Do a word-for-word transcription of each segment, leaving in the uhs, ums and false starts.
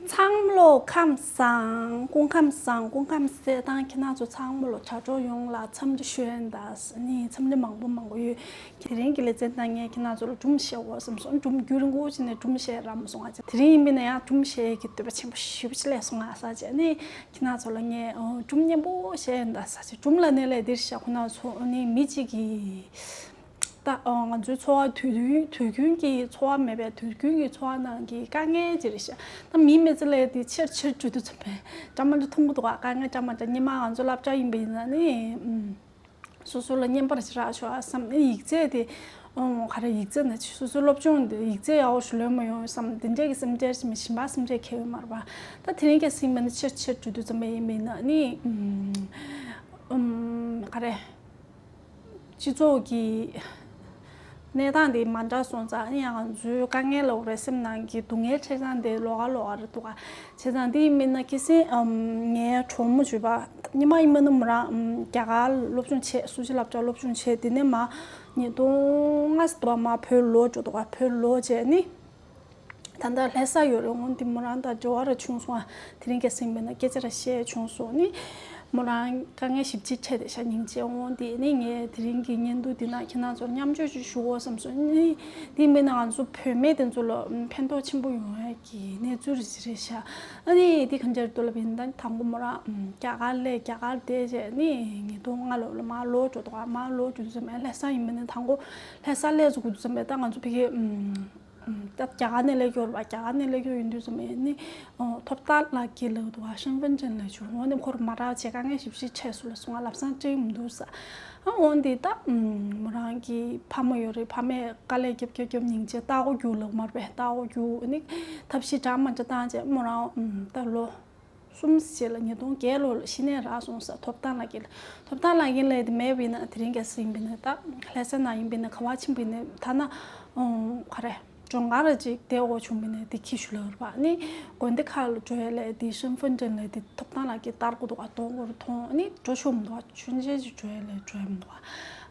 ཚང་མ་ལོ་ཁམས་བཟང་། སྐུ་ཁམས་བཟང་། སྐུ་ཁམས་གསལ་ཐང་། ཁྱེད་རང་ཚོ་ཚང་མ་ལོ་དྲ་གྲོགས་ཡོངས་ལ་འཚམས་འདྲི་ཞུ་ཡ་ཡིན། ད་ནི་འཚམས་འདྲི་མང་པོ་མང་པོ་ཡོད། དེ་རིང་གི་ལེ་ཚན་ནང་ངས་ཁྱེད་རང་ཚོ་ལ་སྒྲུང་བཤད་དགོས་བསམ་སོང་། སྒྲུང་རྒྱུན་རིང་པོ་ཅིག་ནས་སྒྲུང་བཤད་རག་མ་སོང་ང་། དེ་རིང་ཡིན་པས་ན་ཡང་སྒྲུང་བཤད་ཀྱི་འདོད་པ་ཆེན་པོ་ཞེ་པོ་ཅིག་སླེབས་སོང་ང་ཟེར་བྱས་ནས། ཁྱེད་རང་ཚོ་ལ་ངས་ཨོ་སྒྲུང་སྙན་པོ་བཤད་ཡིན་ད་ཟེར་བྱས། སྒྲུང་ལབ་ནའི་ལས་འདིར་བཤད་ཁོ་ན་ཚོ་ནི་མི་གཅིག་གིས། ད་ཨོ་ང་ཚོའི་འཚོ་བ་དུས་རྒྱུན་དུས་རྒྱུན་གྱི་འཚོ་བ་མེད་པའི་དུས་རྒྱུན་གྱི་འཚོ་བ་ནང་གི་དཀའ་ངལ་ཅིག་རེད་ཤག་ད་མིའི་མི་ཚེ་ལས་དེ་ཆེར་ཆེར་འགྲོ་དུས་ཙམ་པས་འདྲ་མ་འདྲ་མཐོང་གི་འདུག་ག་དཀའ་ངལ་འདྲ་མ་འདྲ། སྔོན་མ་ང་ཚོ་སློབ་གྲྭ་ཡིན་པ་ཡིན་ན་ནི་ཨུམ། སོ་སོ་ལ་བརྙན་པར་ཞིག་རག་ཆོག་ཨ་བསམ་ནས། ཡིག་ཚད་དེ་ཨོ་ག་རེ། ཡིག་ཚད་ན་སོ་སོའི་སློབ་སྦྱོང་དེ་ཡིག་ཚད་ཡག་པོ་ཞིག་ལོན་མ་ཡོང་བསམ། དེ་འདྲས་ཀྱི་སེམས་ཁྲལ་ཞིག་མི་ཞིམ་པ་སེམས་ཁྲལ་ཁེལ་ཡོད་མ་རེད་པ། ད་དེ་རིང་ཁ་སང་ཡིན་པ་ན་ཆེར་ཆེར་འགྲོ་དུས་ཙམ་པ་ཡིན་པ་ཡིན་ན་ནི་ཨུམ་ག་རེ། སྤྱི་ཚོགས་ཀྱི་གནས་སྟངས་དེ་མ་འདྲ་སོང་ཙང་། ཨ་ནི་ཡང་ང་ཚོའི་དཀའ་ངལ་ལབ་དགོས་རེད། སེམས་ནང་གི་སྡུག་བསྔལ་འཕྲད་སྟངས་དེ་ལོགས་ཀ་ལོགས་ཀ་རེད་འདུག་ག་བྱས་ཙང་དེ་ཡིན་པས་ན་ཁ་སང་ཨམ་ངའི་གྲོགས་མོ་བརྗོད་པ། སྔོན་མ་ཡིན་པ་ན་མོ་རང་ཨམ་རྒྱ་གར་སློབ་སྦྱོང་བྱས། སུ་ཇི་སློབ་གྲྭར་སློབ་སྦྱོང་བྱས། དེ་ནས་མར་ཉིས་སྟོང་ལྔ་ཙམ་དུ་བ་མར་བོད་ལོག་འགྲོ་འདུག་ག་བོད་ལོག་བྱས་ནི། ད་ལྟ་ལྷ་ས་ཡོད་རེད། འོང་དེ་མོ་རང་དང་འབྲེལ་བ་ར་བྱུང་སོང་ཨ། དེ་རིང་ཁ་སང་ཡིན་པས་ན་སྐད་ཆ་ར་བཤད་བྱུང་སོང་ནི། མོ་རང་དཀའ་ངལ་ཞེ་པོ་ཅིག་འཕྲད་བསྡད་ཤག་སྙིང་རྗེ། འོང་དེ་ནི་ངས་དེ་རིང་གི་བརྙན་ཐུང་འདི་ནང་ཁྱེད་རང་ཚོར་མཉམ་སྤྱོད་ཅིག་ཞུ་དགོས་བསམ་སོང་ནི། དེ་ཡིན་པས་ན་ང་ཚོ་བོད་མི་དེ་ཚོ་ལ་ཕན་ཐོགས་ཆེན་པོ་ཡོང་ཡ་གི་གནས་ཚུལ་རེ་ཅིག་རེད་ཤག་ཨ་ནི་དེ་གང་ཅིར་དུ་ལབ་ཡིན། ད་དང་པོ་མོ་རང་རྒྱ་གར་སླེབས། རྒྱ་གར་བསྡད་བྱས་ནི་ཉིས་སྟོང་ལྔ་ལོ་ལ་མར་ལོག་འགྲོ་འདུག་ག་མར་ལོག་འགྲོ་དུས་ཙམ་པ་ལྷ་ས་ཡིན་པས་ན། དང་པོ་ལྷ་ས་སླེབས་ཚར་དུས་ཙམ་པ་ད་ང་ཚོ་ཕ་གི་ཨུམ། ད་རྒྱ་གར་ནས་སླེབས་ཡོད་རེད་པ། རྒྱ་གར་ནས་སླེབས་ཡོད་ཡིན་དུས་ཙམ་པ་ནི་ཐོབ་ཐང་ལག་འཁྱེར་ལབ་འདུག་ག་ཤན་ཧྥིན་ཅན་ལབ་བྱུང་། འོ་ནི་ཁོ་རང་མ་རག་བྱས་དཀའ་ངལ་ཞེ་པོ་ཅིག་འཕྲད་སོང་ལབ་སོང་ང་། ལམ་སང་སྤྲད་ཡོང་མི་འདུག་ཟེར། ཨ་འོ་འདི་ད་མོ་རང་གི་ཕ་མ་ཡོད་རེད། ཕ་མས་དཀའ་ལས་རྒྱབ་རྒྱབ་རྒྱབ་སྙིང་རྗེ་ལྟ་སྒོ་རྒྱུགས་ལབ་མ་རེད་པས། ལྟ་སྒོ་རྒྱུགས་ནི་ཐབས་ཤེས་འདྲ་མ་འདྲ་བཏང་བྱས་མོ་རང་ད་ལོ་གསུམ་རྗེས་ལ་ཉིས་སྟོང་བརྒྱད་ལོ་ལ་གཞི་ནས་རག་སོང་ཟེར། ཐོབ་ཐང་ལག་འཁྱེར། ཐོབ་ཐང་ལག་འཁྱེར་ལབ་དེ་མེད་པ་ཡིན་ན། དེ་རིང་ཁ་སང་ཡིན་པ་ཡིན་ན། ད་ལྷ་ས་ནང་ཡིན་པ་ཡིན་ན། ག་པར་ཕྱིན་པ་ཡིན་ན། ཐ་ན་ཨོ་ག་རེ་སྦྱོང་གར་ཅིག་བསྡད་དགོས་བྱུང་བ་ཡིན་ན་དེ་འཁྱེར་ཤོག་ལབ་རེད་པ། ནི་དགོན་སྡེ་ཁག་ལ་འགྲོ་ཡ་ལ་དེ་ཤན་ཧྥིན་ཅན་ལ་དེ་ཐོབ་ཐང་ལག་འཁྱེར་བསྟར་དགོས་འདུག་ག་གཏོང་དགོས་རེད་མཐོང་། ནི་འགྲོ་ཆོག་མི་འདུག་ག་མཆོད་མཇལ་ཅིག་འགྲོ་ཡ་ལ་འགྲོ་ཡ་མི་འདུག་ག་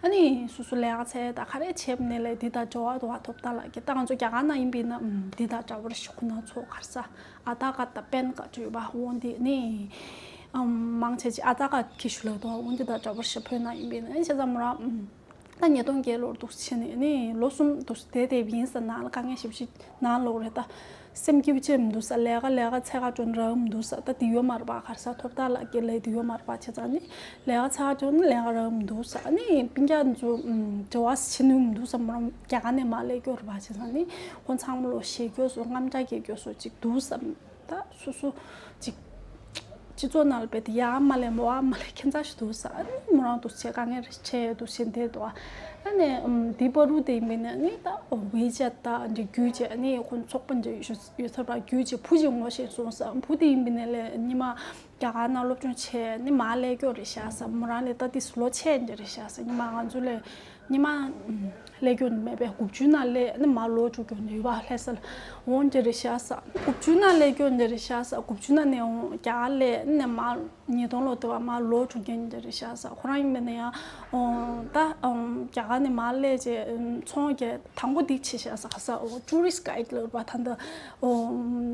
ཨ་ནི་སོ་སོ་ལས་ཀ་འཚོལ་ཡ་ད་ག་རེ་བྱས་པ་ཡིན་ན་ལ་དེ་དང་འབྲེལ་བ་འདུག་ག་ཐོབ་ཐང་ལག་འཁྱེར། ད་ང་ཚོ་རྒྱ་གར་ནང་ཡིན་པ་ཡིན་ན་ཨུམ་དེ་དང་འདྲ་པོ་རེད་ཤག་ཁོ་ན་ཚོ་ག་རེ་ཟེར། ཨ་དྷར་ཀར་དང་པན་ཀར་བྲིས་པ། འོ་འདི་ནི་ཨམ་མང་ཆེ་ཅིག་ཨ་དྷར་ཀར་འཁྱེར་ཤོག་ལབ་འདུག་འོ་འདི་དང་འདྲ་པོ་ཞིག་བོད་ནང་ཡིན་པས་ན། བྱས་ཙང་མོ་རང་ཨམ་ད་ཉིས་སྟོང་བརྒྱད་ལོར་འདུག་སེ་བྱས་ནས་ནི་ལོ་གསུམ་འདུག་སེ་བསྡད་བསྡད་པ་ཡིན་ཟེར། ནང་ལ་དཀའ་ངལ་ཞེ་པོ་ཅིག་ནང་ལོག་རེད། ད་སེམས་སྐྱིད་པོ་བྱས་མི་འདུག་ཟེར། ལས་ཀ་ལས་ཀ་འཚོལ་ག་འགྲོ་ན་རག་མི་འདུག་ཟེར། ད་འདི་ཡོད་མ་རེད་པ། ག་རེ་ཟེར། ཐོབ་ཐང་ལག་འཁྱེར་ལབ་འདི་ཡོད་མ་རེད་པ། བྱས་ཙང་ནི་ལས་ཀ་འཚོལ་ག་འགྲོ་ན་ལས་ཀ་རག་མི་འདུག་ཟེར། ཨ་ནི་སྤུན་ཀྱག་ཚོ་ཨམ་འབྲེལ་བ་བྱེད་ནུས་མི་འདུག་ཟེར། མོ་རང་རྒྱ་གར་ནས་མར་སླེབས་ཀྱི་ཡོད་རེད་པ། བྱས་ཙང་ནི་ཁོང་ཚང་མ་ལོ་ཞེད་སྐྱོ་བཟོ། དངངས་སྐྲག་སྐྱེ་སྐྱོ་བཟོ་ཅིག་འདུག་ཟེར། ད་སོ་སོ་ཅིག་སྤྱི་ཚོགས་ནང་ལ་བསྡད་དེ་ཡར་མར་སླེབས་མར་མར་སླེབས་ཁྱད་མཚར་ཞིག་འདུག་ཟེར། ཨ་ནི་མོ་རང་འདུག་སེ་བྱས་དཀའ་ངལ་རེ་འཕྲད་འདུག་སེ་བསྡད་འདུག་ཨ་ནི་ཨམ་འདི་བར་དུ་དེ་ཡིན་པས་ན་ནི་ད་ཝེ་ཅེཊ་ད་འདི་བརྒྱུད་བྱས། ཨ་ནི་ཁོང་ཚོགས་པ་འདི་ཡོད་ས་བར་བརྒྱུད་བྱས་བུ་ཅིག་ངོ་ཤེས་སོང་ཟེར། བུ་དེ་ཡིན་པས་ན་ལས་ཉི་མ་རྒྱ་གར་ནང་སློབ་སྦྱོང་བྱས་ནི་མར་སླེབས་ཀྱི་ཡོད་རེད་ཤག་ཟེར། མོ་རང་ལས་ད་དེ་ལོ་ཆེ་འདི་རེད་ཤག་ཟེར། ཉི་མ་ང་ཚོ་ལས་ཉི་མ་སླེབས་ཀྱི་ཡོད་མེད་པས། དགུ་བཅུ་ནང་སླེབས་ནི་མར་ལོག་འགྲོ་གི་ཡོད་པ། ལྷ་ས་ལ་འོང་འདི་རེད་ཤག་ཟེར། དགུ་བཅུ་ནང་སླེབས་ཀྱི་ཡོད་འདི་རེད་ཤག་ཟེར། དགུ་བཅུ་ནང་ནས་འོང་རྒྱ་གར་སླེབས་ནི་མར་ཉིས་སྟོང་ལོ་དུ་བ་མར་ལོག་འགྲོ་མཁན་འདི་རེད་ཤག་ཟེར། ཁོ་རང་ཡིན་པས་ན་ཡང་ཨོ་ད་ཨམ་རྒྱ་གར་ནས་མར་སླེབས་རྗེས་ཚོང་རྒྱག་དང་པོ་འདི་བྱས་ཤག་ཟེར། ག་ས་ཨོ་ཊུ་རི་སི་ཊི་གྷའིཌ་ལབ་པ། ད་ལྟ་ཨོ་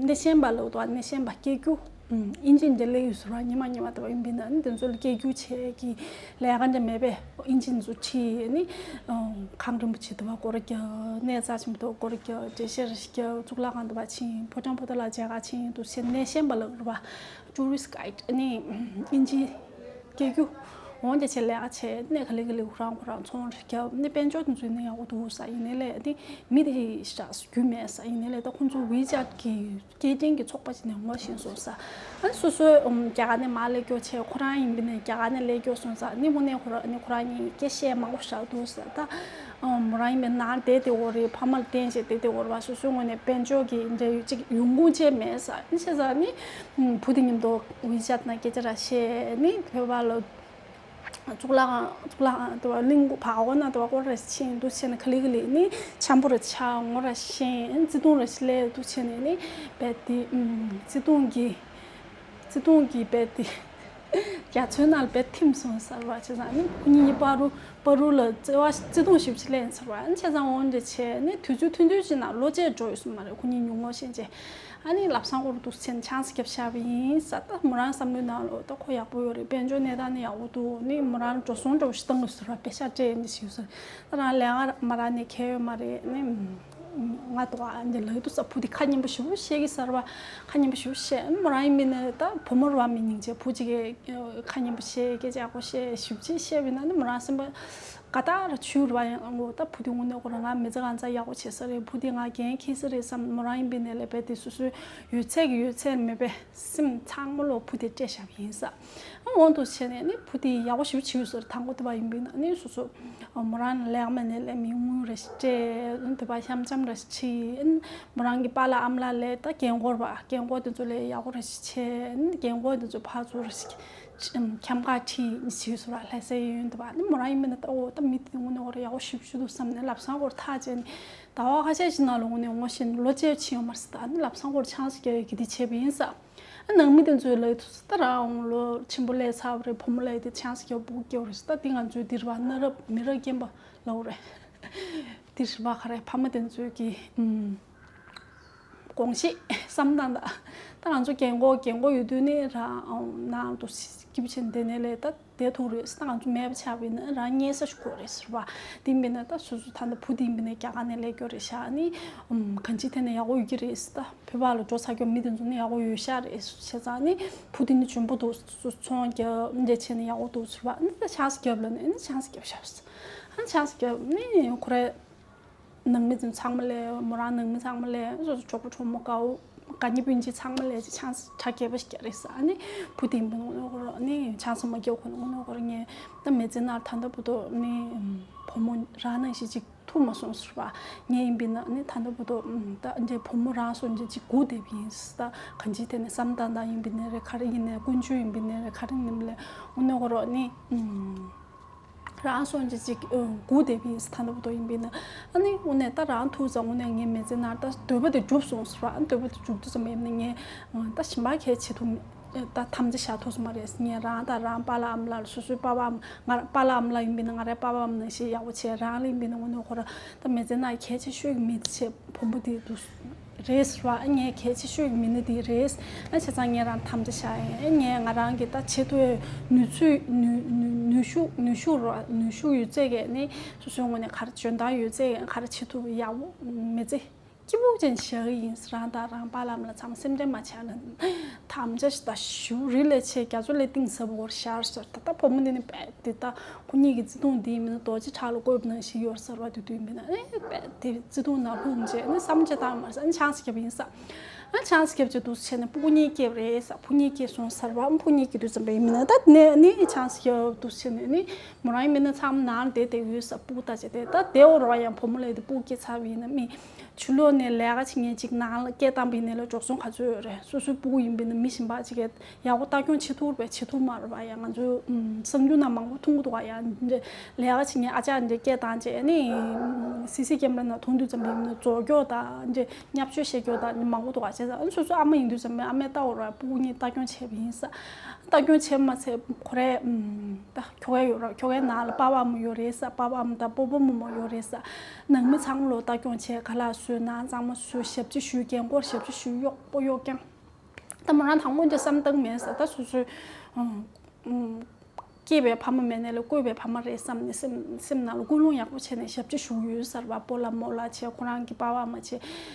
སྣེ་ཤན་པ་ལབ་འདུག་སྣེ་ཤན་པ་སྐྱེལ་རྒྱུ། ཨིན་ཇི་འདི་སླེབས་ཡོད་ཟེར་བ། ཉི་མ་ཉི་མ་དུ་བ་ཡིན་པས་ན་ནི་དེ་ཚོ་ལ་སྐྱེལ་རྒྱུ་བྱས་ཀྱི་ལས་ཀ་འདྲ་མེད་པས། ཨིན་ཇི་འདི་ཚོ་ཁྲིད་ནི་ཨམ་ཁང་རིན་པོ་ཆེ་དུ་བ་སྐོར་རྒྱག། གནས་རྩ་ཆེན་པོ་དུ་བ་སྐོར་རྒྱག། འགྲེལ་བཤད་རེ་ཞིག་རྒྱག། གཙུག་ལག་ཁང་དུ་བ་ཕྱིན། ཕོ་བྲང་པོ་ཏ་ལ་མཇལ་ཁ་ཕྱིན་འདུག་སེ་བྱས། སྣེ་ཤན་པ་ལབ་རེད་པ། ཊུ་རི་སི་ཊི་གྷའིཌ་ནི་ཨིན་ཇི་སྐྱེལ་རྒྱུ། འོང་རྒྱ་ཆེ་ལས་ཀ་བྱས་ནས་ག་ལེ་ག་ལེ་ཁོ་རང་ཁོ་རང་ཚོང་རེ་རྒྱབ་ནས་དཔལ་འབྱོར་དེ་ཚོ་ནི་ཡག་པོ་འདུག་ཟེར། ཡིན་ནའི་ལས་ནི་མི་དེ་ཞེ་དྲག་རྒྱུས་མེད་ཟེར། ཡིན་ནའི་ལས་ད་ཁོང་ཚོ་ཝི་ཅེཊ་གི་སྐྱེལ་འདྲེན་གྱི་ཚོགས་པ་ཅིག་ནས་ངོ་ཤེས་སོང་ཟེར། ཨ་ནི་སོ་སོའི་ཨམ་རྒྱ་གར་ནས་མར་སླེབས་ཀྱི་ཡོད་བྱས། ཁོ་རང་ཡིན་པས་ན་རྒྱ་གར་ནས་སླེབས་ཀྱི་ཡོད་སོང་ཟེར། ཨ་ནི་དངོས་གནས་ཁོ་རང་ཨ་ནི་ཁོ་རང་གཉིས་སྐད་བཤད་མང་པོ་ཞིག་འདུག་ཟེར། ད་ཨམ་མོ་རང་ཡིན་པས་ན་ནང་བསྡད་བསྡད་ཡོད་རེད། ཕ་མ་ལ་བརྟེན་བྱས་བསྡད་བསྡད་ཡོད་རེད་པ། སོ་སོའི་ངོས་ནས་དཔལ་འབྱོར་གྱི་འབྲེལ་ཡོད་ཅིག་ཡོང་ཁུངས་ཅིག་མེད་ཟེར། ཨ་ནི་བྱས་ཙང་ནི་ཨམ་བུ་དེ་མཉམ་དུ་ཝི་ཅེཊ་ནང་སྐད་ཆ་ར་བཤད་ནི་བོད་པ་ལ། གཙུག་ལག་ཁང་། གཙུག་ལག་ཁང་དུ་བ་གླིང་བ་གོ་ན་དུ་བ་སྐོར་རེ་ཕྱིན་འདུག་སེ་བྱས་ནས་ག་ལེ་ག་ལེ་ནི་འཆམ་པོ་རེ་ཆགས། ངོ་རེ་ཤེས། བརྩེ་དུང་རེ་སླེབས་འདུག་སེ་བྱས་ནས་ནི་རྦད་དེ་ཨམ་བརྩེ་དུང་གི་བརྩེ་དུང་གི་རྦད་དེ་ རྒྱ་མཚོའི་ནང་ལ་རྦད་ཐིམ་སོང་ཟེར་བ་བྱས་ཙང་ནི་ཁོ་གཉིས་ཀྱི་བར་རུ་བར་རུ་ལ་བརྩེ་བ་བརྩེ་དུང་ཞེ་པོ་ཅིག་སླེབས་ཟེར་བ། ཨ་ནི་བྱས་ཙང་འོན་ཏེ་བྱས་ནི་དུས་ཚོད་ཐུང་ཐུང་ཅིག་ནང་ལོ་བརྒྱད་འགྲོ་ཡོད་སོང་མ་རེད། ཁོ་གཉིས་ཉུང་ངུ་ཤེས་བྱས། ཨ་ནི་ལབ་སང་སྐོར་འདུག་སེ་ཆང་ས་བརྒྱབ་བཞག་པ་ཡིན་ས། ད་མོ་རང་བསམ་བློའི་ནང་ལོ་ད་ཁོ་ཡག་པོ་ཡོད་རེད། དཔལ་འབྱོར་གནས་སྟངས་ནི་ཡག་པོ་འདུག་ནི་མོ་རང་འགྲོ་སོང་འདྲ་བོ་ཞིག་བཏང་དགོས་ཟེར་བ། པེ་ཤག་སྤྲད་ནི་ཞིག་ཡོད་ས་རེད། ད་རང་ལས་ཀ་མ་རག་ནས་ཁེལ་ཡོད་མ་རེད། ནི་ང་དོ་ཨ་འདི་ལ་ཡོད་དུ་ས། བུ་དེ་ཁ་སྙན་པོ་ཞེ་པོ་བཤད་ཀྱི་ཟེར་བ། ཁ་སྙན་པོ་ཞེ་པོ་བཤད། མོ་རང་ཡིན་པ་ཡིན་ན་ད་བུ་མོ་རེད་བ། མི་སྙིང་རྗེ། བུ་གཅིག་གིས་ཁ་སྙན་པོ་བཤད། སྐད་ཆ་ཡག་པོ་བཤད། ཞེ་པོ་ཅིག་བཤད་པ་ཡིན་ན་ནི་མོ་རང་སེམས་པ་ག་ད་ར་ཆུ་རེད་བ། ཡང་ངོ་ད་བུ་དེ་དངོས་གནས་ཁོ་རང་ང་མི་ཚེ་གང་ཚ་ཡག་པོ་བྱེད་ས་རེད། བུ་དེ་ང་འགན་འཁྱེར་ས་རེད་བསམ། མོ་རང་ཡིན་པ་ཡིན་ན་ལས་པས་དེ་སོ་སོའི་ཡོད་ཚད་ཀྱི་ཡོད་ཚད་མེད་པའི་སེམས་ཚང་མ་ལོ་བུ་དེ་སྤྲད་བཞག་པ་ཡིན་ས། འོང་དུ་བྱས་ནས་ནི་བུ་དེ་ཡག་པོ་ཞེ་པོ་བྱེད་ཡོད་ས་རེད། དང་པོ་དེ་བ་ཡིན་པ་ཡིན་ན་ནི་སོ་སོ་མོ་རང་ལས་ཀ་མེད་ནས་ལས་མི་དངུལ་རེ་ཞིག་སྤྲད། དེ་བ་ཤམ་ཤམ་རེ་ཞིག་ཁྲིད། མོ་རང་གི་པཱ་ལགས་ཨ་མ་ལགས་ལས་ད་རྒན་འཁོགས་རེད་བ། རྒན་འཁོགས་དེ་ཚོ་ལས་ཡག་པོ་རེ་ཞིག་བྱས། རྒན་འཁོགས་དེ་ཚོ་ཕར་ཚུར་རེ་ཞིག་འཁྱམ་ག་ཁྲིད་ནི་བྱེད་ཡོད་ས་རེད། ལྷ་སའི་གཡས་གཡོན་དེ་བ་ནི་མོ་རང་ཡིན་པ་ཡིན་ན་ད་འོ་ད་མི་དེ་དངོས་གནས་འོ་རེ་ཡག་པོ་ཞེ་པོ་ཞིག་འདུག་བསམ་ནས་ལབ་སང་སྐོར་ཐག་བཅད་ནས་ཟླ་བ་ཁ་ཤས་ཤིག་ནང་ལ་དངོས་གནས་ངོ་ཤེས་ནས་ལོ་བཅུ་ཕྱིན་ཡོད་མ་རེད་ས། ད་ནི་ལབ་སང་སྐོར་ཆང་ཞིག་རྒྱག་ཡས་ཀྱི་དེ་བྱས་པ་ཡིན་ས། ཨ་ནང་མི་དེ་ཚོའི་ལབ་དུས་ད་རང་ལོ་ཆེན་པོ་སླེབས་ཚར་བ་རེད། བུ་མོ་སླེབས་དེ་ཆང་ཞིག་རྒྱག་སྤུ་གུ་སྐྱེ་བ་རེད་ས། ད་དེ་ང་ཚོའི་འདིར་བ་གནའ་རབས་མི་རབས་རྒན་པ་ལབ་དགོས་རེད། འདིར་བ་ག་རེ་ཕ་མ་དེ་ཚོའི་གི་ཨུམ་དགོངས་བཞེད་བསམ་སྟངས་དང་། ད་ང་ཚོ་རྒན་གོག་རྒན་གོག་ཡོད་དུས་ནི་རང་ནང་དུ་སྐྱིད་པོ་བྱས་ནས་བསྡད་ནས་ལས་ད། བསྡད་ཐུབ་རེད་ཟེར། ད་ང་ཚོ་མེད་པ་ཆགས་པ་ཡིན་ན་རང་གཉེར་ས་ཞིག་དགོས་རེད་ཟེར་བ། དེ་ཡིན་པས་ན་ད་སོ་སོ་ད་ལྟ་བུ་དེ་ཡིན་པས་ན་རྒྱ་གར་ནས་སླེབས་རྒྱུ་རེད་ཤག་ནི་ཨམ་གང་ཅི་དེ་ནས་ཡག་པོ་ཡོད་ཀྱི་རེད་ཟེར། ད་བོད་པ་ལ་འགྲོ་ཚར་རྒྱུ་མི་དེ་ཚོ་ནི་ཡག་པོ་ཡོད་ཤག་རེད་ཟེར། བྱས་ཙང་ནི་བུ་དེ་ནི་འཇོན་པོ་འདུག་ཚོང་རྒྱག་འདྲ་བྱས་ནས་ཡག་པོ་འདུག་ཟེར་བ། ནི་ད་ཆང་ས་རྒྱབ་ལ་ནི་ནི་ཆང་ས་རྒྱབ་ཤག་ཟེར། ཨ་ནི་ཆང་ས་རྒྱབ་ནི་ཁོ་རེ། ནང་མི་ཚང་མ་ལས། མོ་རང་ནང་མི་ཚང་མ་ལས། སོ་སོ་གྲོགས་པོ་གྲོགས་མོ་དགའ་བོ་དགའ་ཉེ་སྤུན་མཆེད་ཚང་མ་ལས་ཅིག་ཆང་ས་གྲ་རྒྱས་པ་ཞིག་རྒྱག་རེད་ཟེར། ཨ་ནི་བུ་དེ་ཡིན་པ་ནོ་ཁོ་རོ་ནི་ཆང་ས་མ་རྒྱག་ཁོ་ནོ་ཁོ་རོ་ངས་ད་མི་ཚེ་ནང་ད་ལྟ་བར་དུ་ནི་བུ་མོ་རང་ནང་བཞིན་ཅིག་ཐུག་མ་སོང་ཟེར་བ། ངས་ཡིན་པ་ན་ནི་ད་ལྟ་བར་དུ་ད་འདྲའི་བུ་མོ་རང་སོ་འདྲ་ཅིག་སྒུག་བསྡད་པ་ཡིན་ཟེར། ད་གང་ཅི་དེ་ནི་བསམ་སྟངས་དང་ཡིན་པ་ནི་རེད། ག་རེ་ཡིན་ནའི་ཀུན་སྤྱོད་ཡིན་པ་ནི་རེད། ག་རེ་ཡིན་ནའི་ལས་འོ་ནོ་ཁོ་རོ་ནི། རང་སོང་ཅི་ཅིག་སྒུག་བསྡད་པ་ཡིན་ཟེར། ད་ལྟ་བར་དུ་ཡིན་པས་ན། ཨ་ནི་དངོས་གནས་ད་རང་ཐུག་ཙང་དངོས་གནས་ངའི་མི་ཚེ་ནང་ད་འདོད་པ་དེ་འགྲུབ་སོང་ཟེར་བ། ཨ་ནི་འདོད་པ་དེ་འགྲུབ་དུས་ཙམ་པ་ཡིན་ན་ངས་ད་གཞན་པ་གལ་ཆེ་ཐུབ་ད་དམ་བཅའ་བཞག་ཐུབ་ས་མ་རེད། ངས་རང་དང་རང་པཱ་ལགས་ཨ་མ་ལགས་ལ་སོ་སོའི་པཱ་ཕ་ཨ་མ་ང་པཱ་ལགས་ཨ་མ་ལགས་ཡིན་པས་ན་ང་རའི་པཱ་ཕ་ཨ་མ་ནང་བཞིན་ཡག་པོ་བྱས། རང་ལ་ཡིན་པས་ན་དངོས་གནས་ཁོ་ར་ད་མི་ཚེ་ནང་གལ་ཆེ་ཤོས་ཀྱི་མི་ཚེ་བུ་མོ་དེ་འདུག་རེད་ཟེར་བ། ཨ་ངའི་གལ་ཆེ་ཤོས་ཀྱི་མི་སྣ་དེ་རེད། ཨ་བྱས་ཙང་ངས་རང་དམ་བཅའ་བཞག་ཡིན། ཨ་ངས་ང་རང་གི་ད་བྱེད་ཐུབ་ནུས་ཚོད་ནུས་ནུས་ནུས་ཤུགས་ནུས་ཤུགས་རོ་ནུས་ཤུགས་ཡོད་ཚད་ཀྱིས་ནི་སོ་སོའི་ངོས་ནས་ག་རེ་འཇོན་ཐང་ཡོད་ཚད་ཀྱིས་ག་རེ་བྱེད་ཐུབ་ཡག་པོ་མི་ཚེ་སྐྱིད་པོ་ཅན་བཞག་གི་ཡིན། རང་དང་རང་པཱ་ལགས་ལ་ཚང་མ་སེམས་ཁྲལ་མ་བྱས་ན། དམ་བཅའ་ཞིག་ད་ཞུ་རི་ལས་ཆེ་རྒྱ་མཚོ་ལས་གཏིང་ཟབ་པོ་བོར་ཤར་ཟེར། ད་ལྟ་བུ་མོ་འདི་ནི་དཔེ་དེ་ད་ཁོ་གཉིས་ཀྱི་བརྩེ་དུང་འདི་མིན་ན་རྡོ་རྗེ་བྲག་ལ་བརྐོས་པ་ནང་བཞིན་ཡོད་ཟེར་བ་དེ་དུས་མིན་ན་ཨེ་དཔེ་དེ་བརྩེ་དུང་ནང་ལྷུང་རྗེས་ནི་བསམ་བྱ་བཏང་མ་ཟ་ནི་ཆང་ས་བརྒྱབ་ཡིན་ས། ཨ་ཆང་ས་བརྒྱབ་རྗེས་འདུག་སེ་བྱས་ནས་སྤུ་གུ་གཉིས་སྐྱེས་པ་རེད་ས། བུ་གཉིས་སྐྱེས་སོང་ཟེར་བ། ཨ་བུ་གཉིས་སྐྱེས་དུས་ཙམ་པ་ཡིན་མིན་ན་ད་ནི་ནི་ཆང་ས་བརྒྱབ་འདུག་སེ་བྱས་ནས་ནི་མོ་རང་ཡིན་མིན་ན་ཚང་མ་ནང་ལ་བསྡད་བསྡད་ཡོད་ས། སྤུ་གུ་ལྟ་བྱས་ཏེ་ད་བསྡད་འོ་ར་བ། ཡང་བུ་མོ་ལས་དེ་སྤུ་གུ་སྐྱེས་ཚར་བ་ཡིན་ན་མི། ཕྱི་ལོགས་ནས་ལས་ཀ་བྱེད་མཁན་ཅིག་ནང་ལ་སྐད་བཏང་པ་ཡིན་ནའི་ལས་འགྲོ་སོང་ག་ཚོད་ཡོད་རེད། སོ་སོའི་སྤུ་གུ་ཡིན་པ་ཡིན་ན་མི་གཞན་པ་ཅིག་གིས་ཡག་པོ་ལྟ་སྐྱོང་བྱེད་ཐུབ་རེད་པས། བྱེད་ཐུབ་མ་རེད་པ། ཡང་ང་ཚོའི་ཨུམ་གསར་འགྱུར་ནང་མང་པོ་མཐོང་གི་འདུག་ག་ཡང་འདི་ལས་ཀ་བྱེད་མཁན་ཨ་ཅག་འདི་སྐད་བཏང་རྗེས་ནི་སི་སི་ཀེམ་ར་ནང་མཐོང་དུས་ཙམ་པ་ཡིན་ན་རྫོགས་སྐྱོ་དང་འདི་བརྙས་བཅོས་བྱེད་སྐྱོ་དང་འདི་མང་པོ་འདུག་ག་བྱས་ཙང་སོ་སོའི་ཨ་མ་ཡིན་དུས་ཙམ་པ་ཨ་མས་ལྟ་འོ་ར་སྤུ་གུ་གཉིས་ལྟ་སྐྱོང་བྱས་པ་ཡིན་ས། ལྟ་སྐྱོང་བྱས་མ་ཚད་ཁོ་རའི་ཨུམ་ད་ཁྱོ་གའི་ཡོད་ར། ཁྱོ་གའི་ནང་ལ་པཱ་ཕ་ཨ་མ་ཡོད་རེད་ས། པཱ་ཕ་ཨ་མ་དང་སྤོ་བོ་རྨོ་མོ་ཡོད་རེད་ས། ནང་མི་ཚང་མ་ལོ་ལྟ་སྐྱོང་བྱས། ཁ་ལག་བཟོས། ནང་གཙང་མ་བཟོས། ཞབས་ཕྱི་ཞུས། རྒན་འཁོགས་ཞབས་ཕྱི་ཞུས། གཡོག་པོ་གཡོག་རྐྱང་། ད་མོ་རང་དང་པོ་འདི་བསམ་སྟངས་མེད་ས། ད་སོ་སོའི་ཨུམ་ཨུམ་སྐྱེས་པའི་ཕ་མ་མེད་ནའི་ལས་བཀོས་པའི་ཕ་མ་རེད་བསམ་ནས་སེམས་སེམས་ནང་ལ་ཀུན་སློང་ཡག་པོ་བྱས་ནས་ཞབས་ཕྱི་ཞུ་གི་ཡོད་ས་རེད་པ། སྤོ་ལགས་རྨོ་ལགས་བྱས། ཁོ་རང་གི་པཱ་ཕ་ཨ་མ་བྱས།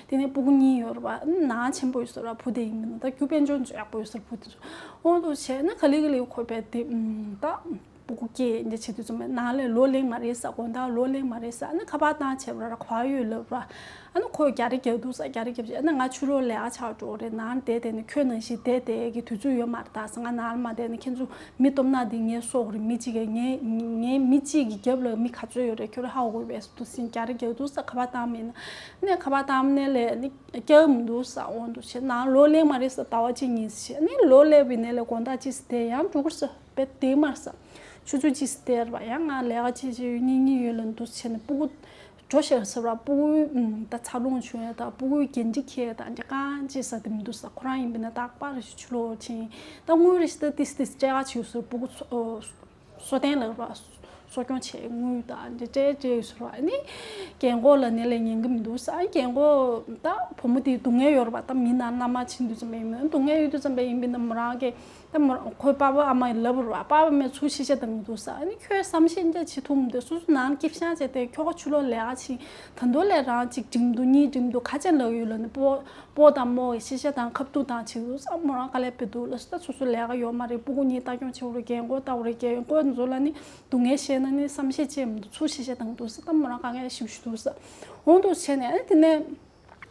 དེ་ནས་སྤུ་གུ་གཉིས་ཡོད་རེད་པ། ནང་ཆེན་པོ་ཡོད་ས་རེད་པ། བུ་དེ་ཡིན་མིན་ན་ད་རྒྱུ་དཔལ་འབྱོར་ཡག་པོ་ཡོད་ས་རེད། བུ་དེ་ཚོ་འོ་འདུག་བྱས་ན་ག་ལེ་ག་ལེ་ཁོ་པས་དེ་ཨུམ་ད། སྤུ་གུ་སྐྱེས་འདི་བྱེད་དུས་ཙམ་པ་ནང་ལས་ལོ་ལེགས་མ་རེད་ས། དགོང་དག་ལོ་ལེགས་མ་རེད་ས། ཨ་ནི་ཁ་པར་བཏང་བྱས་པ་ར་ག་པར་ཡོད་ལབ་ར། ཨ་ནི་ཁོས་རྒྱ་རེ་རྒྱག་འདུག་ས། རྒྱ་རེ་རྒྱབ་བྱས་ཨ་ནི་ང་ཕྱི་ལོགས་ལས་ཀ་བྱ་བ་འགྲོ་རེད། ནང་བསྡད་བསྡད་ནས་ཁྱོད་ནང་བཞིན་བསྡད་བསྡད་ཀྱི་དུས་ཚོད་ཡོད་མ་རེད། ད་ས་ང་ནང་ལ་མ་བསྡད་ན་ཁྱེད་ཚོ་མི་སྟོབས་ན་འདི་ངའི་སྲོག་རེད། མི་གཅིག་གིས་ངའི་ངའི་མི་གཅིག་གི་རྒྱབ་ལ་མི་ག་ཚོད་ཡོད་རེད་ཁྱོད་ར་ཧ་གོ་བས་འདུག་སེ་རྒྱ་རེ་རྒྱག་འདུག་ས། ཁ་པར་བཏང་མེད་ན་ནས་ཁ་པར་བཏང་ནས་ལས་ནི་རྒྱག་མི་འདུག་ས། འོ་འདུག་བྱས་ནང་ལོ་ལེགས་མ་རེད་ས། ཟླ་བ་གཅིག་གཉིས་ཤིག་ནི་ལོ་ལེགས་པའི་ནས་ལས་དགོང་དག་གཅིག་སྟེ་ཡང་འགྲོ་གི་རེད་ས། དཔེ་དེ་མར་ས། ཆུ་ཚོད་གཅིག་སྟེར་བ་ཡང་ང་ལས་ཀ་ཅི་ཅི་ཡོད་གཉིས་གཉིས་ཡོད་ལ་འདུག་བྱས་ནས་སྤུ་གུ་ འགྲོ་ཤེས་ཟེར་བ་སྤུ་གུའི་ད་འཚར་ལོངས་བྱུང་ཡ་ད་སྤུ་གུའི་འགན་འཁྲི་འཁྱེར་ཡ་ད་འདྲ་གང་ཅི་ཟེར་དེ་མི་འདུག་ས། ཁོ་རང་ཡིན་པས་ན་རྟག་པར་ཕྱི་ལོགས་ཕྱིན་ད་དངུལ་རེ་ཞིག་ད་ཏིས་ཏིས་སྤྲད་ག་བྱེད་ཟེར་སྤུ་གུ་ཚོ་གསོ་རྟེན་ལ་ར་གསོ་སྐྱོང་བྱེད་དངུལ་དང་འདྲ་སྤྲད་སྤྲད་ཟེར་བ་ནི་རྒན་གོག་ལ་ནི་ལས་ཉན་གི་མི་འདུག་ས། རྒན་གོག་ད་བུ་མོ་དེ་སྡུག་བསྔལ་ཡོད་ར་བ་ད་མི་ན་མནའ་མ་ཕྱིན་དུས་ཙམ་པ་ཡིན་མིན་སྡུག་བསྔལ་ཡོད་དུས་ཙམ་པ་ཡིན་པས་ན་མོ་རང་གི་ད་མོ་ཁོའི་པ་ཕ་ཨ་མ་ཡིས་ལབ་ར་བ་པ་ཕ་མས་ཚུར་ཤེས་བྱ་བཏང་གི་འདུག་ས། ཨ་ནི་ཁྱོད་བསམ་ཤེས་འདྲ་བྱེད་ཐུབ་མི་འདུག་སོ་སོ་ནང་སྐྱིད་ཤང་བྱས་ཏེ་ཁྱོ་ག་ཕྱི་ལོགས་ལས་ཀ་བྱེད་ད་དུང་ལས་རང་གཅིག་འགྲིམ་འདུག་གཉིས་འགྲིམ་འདུག་ཁ་ཅན་ལབ་ཡོད་ལ་ནི་པོ་པོ་དང་མོ་གི་ཤེས་བྱ་དང་ཁ་བཏུང་དང་བྱེད་འདུག་ས། མོ་རང་དཀའ་ལས་པའི་འདུག་ལ་སོ་ད་སོ་སོ་ལས་ཀ་ཡོད་མ་རེད། སྤུ་གུ་གཉིས་ལྟ་སྐྱོང་བྱེད་དགོས་རེད། རྒན་གོག་ལྟ་བུ་རེད། རྒན་གོག་ཚོ་ལ་ནི་སྡུག་བསྔལ་བཤད་ན་ནི་བསམ་ཤེས་བྱེད་མི་འདུག་ཚུར་ཤེས་བྱ་བཏང་འདུག་ས། ད་མོ་རང་དཀའ་ངལ་ཞིག་ཞུ་འདུག་ས། འོང་འདུག་བྱས་ནས་ཨ་ནི་དེ་ནས།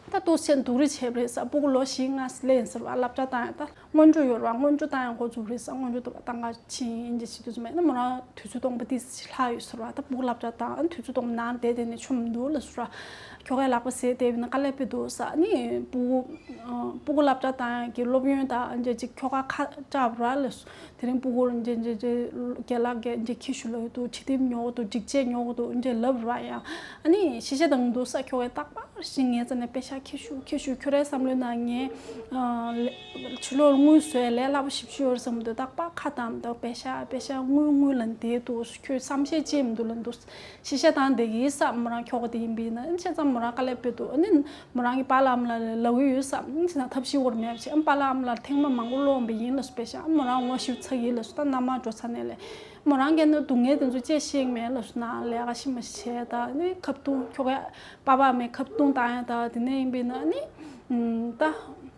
ད་ཏོག་ཙམ་སྡུག་རུས་བྱས་པ་རེད་ས། སྤུ་གུ་ལོ་བཞི་ལྔ་སླེབས་ཟེར་བ་སློབ་གྲྭ་བཏང་ཡ་ད་སྔོན་འགྲོ་ཡོད་རེད་བ། སྔོན་འགྲོ་བཏང་ཡ་འགོ་བཙུགས་རེད་ས། སྔོན་འགྲོ་ད་བཏང་ག་ཕྱིན་ཡིན་གྱི་བྱེད་དུས་ཙམ་པ་ཡིན་ན་མོ་རང་དུས་ཚོད་སྟོང་པ་ཏིས་ལྷག་ཡོད་ཟེར་བ། ད་སྤུ་གུ་སློབ་གྲྭ་བཏང་དུས་ཚོད་སྟོང་པ་ནང་བསྡད་དེ་ནས་ཆོ་མི་འདུག་ལ་ཟེར་བ། ཁྱོ་གའི་ལག་པ་ཟས་བསྡད་པ་ཡིན་ན་དཀའ་ལས་དཔེ་འདུག་ས། ནི་སྤུ་གུ་སྤུ་གུ་སློབ་གྲྭ་བཏང་ཡ་གི་སློབ་ཡོན་ད་འཇེ་ཅིག་ཁྱོ་ག་ཁ་བཀྲ་བ་ར་ལ་ཟེར། དེ་རིང་སྤུ་གུར་འཇེ་འཇེ་འཇེ་རྒན་ལགས་ཀྱིས་འཇེ་ཁྱི་ཤུ་ལོ་ཡོད་དུ་ཁྲི་ཐིམ་ཉོ་དུ་སྒྲིག་ཆས་ཉོ་དུ་འཇེ་ལབ་ར་ཡ། ཨ་ནི་ཤེས་བྱ་དང་འདུག་ས། ཁྱོ་གའི་རྟག་པར་ཞིག་ངའི་རྩ་ནས་པེ་ཤག་ཁྱི་ཤུ་ཁྱི་ཤུ་ཁྱོད་རའི་བསམ་བློའི་ནང་ངས་ཕྱི་ལོགས་དངུལ་བཟོས་ལས་སླ་པོ་ཞིབ་ཞིབ་ཡོད་བསམ་འདུག་རྟག་པར་ཁ་བཏང་འདུག་པེ་ཤག་པེ་ཤག་དངུལ་དངུལ་ལ་འདས་འདུག་ཁྱོད་བསམ་ཤེས་ཅི་མི་འདུག་ལ་འདུག་ཤེས་བྱ་དང་འདི་གི་ས་མོ་རང་ཁྱོ་ག་དེ་ཡིན་པས་ན་ཨ་ནི་བྱས་ཙང་མོ་རང་དཀའ་ལས་དཔེ་འདུག་ཨ་ནི་མོ་རང་གི་པཱ་ལགས་ཨ་མ་ལགས་ལ་ལབ་ཀྱི་ཡོད་ས། ཨ་ནི་བྱས་ན་ཐབས་ཤེས་བོར་མེད་པ་བྱས། ཨ་པཱ་ལགས་ཨ་མ་ལགས་ཐེངས་མ་མང་པོ་སློང་བ་ཡིན་ལ་སུ་པེ་ཤག་ཨ་མོ་རང་ངོ་ཤེས་ཚ་གི་ལ་སུ་ད་མནའ་མ་འགྲོ་ཚ་ནས་ལས་མོ་རང་གི་ནི་སྡུག་བསྔལ་དེ་ཚོ་ཅི་ཤེས་མེད་ལ་སུ་ན་ལས་ཀ་ཤི་མ་ཤི་བྱས་ད་ཨ་ནི་ཁ་བཏུང་ཁྱོ་ག་པཱ་ཕ་མའི་ཁ་བཏུང་བཏང་ཡ་ད་དེ་ནས་ཡིན་པས་ན་ཨ་ནི་ད།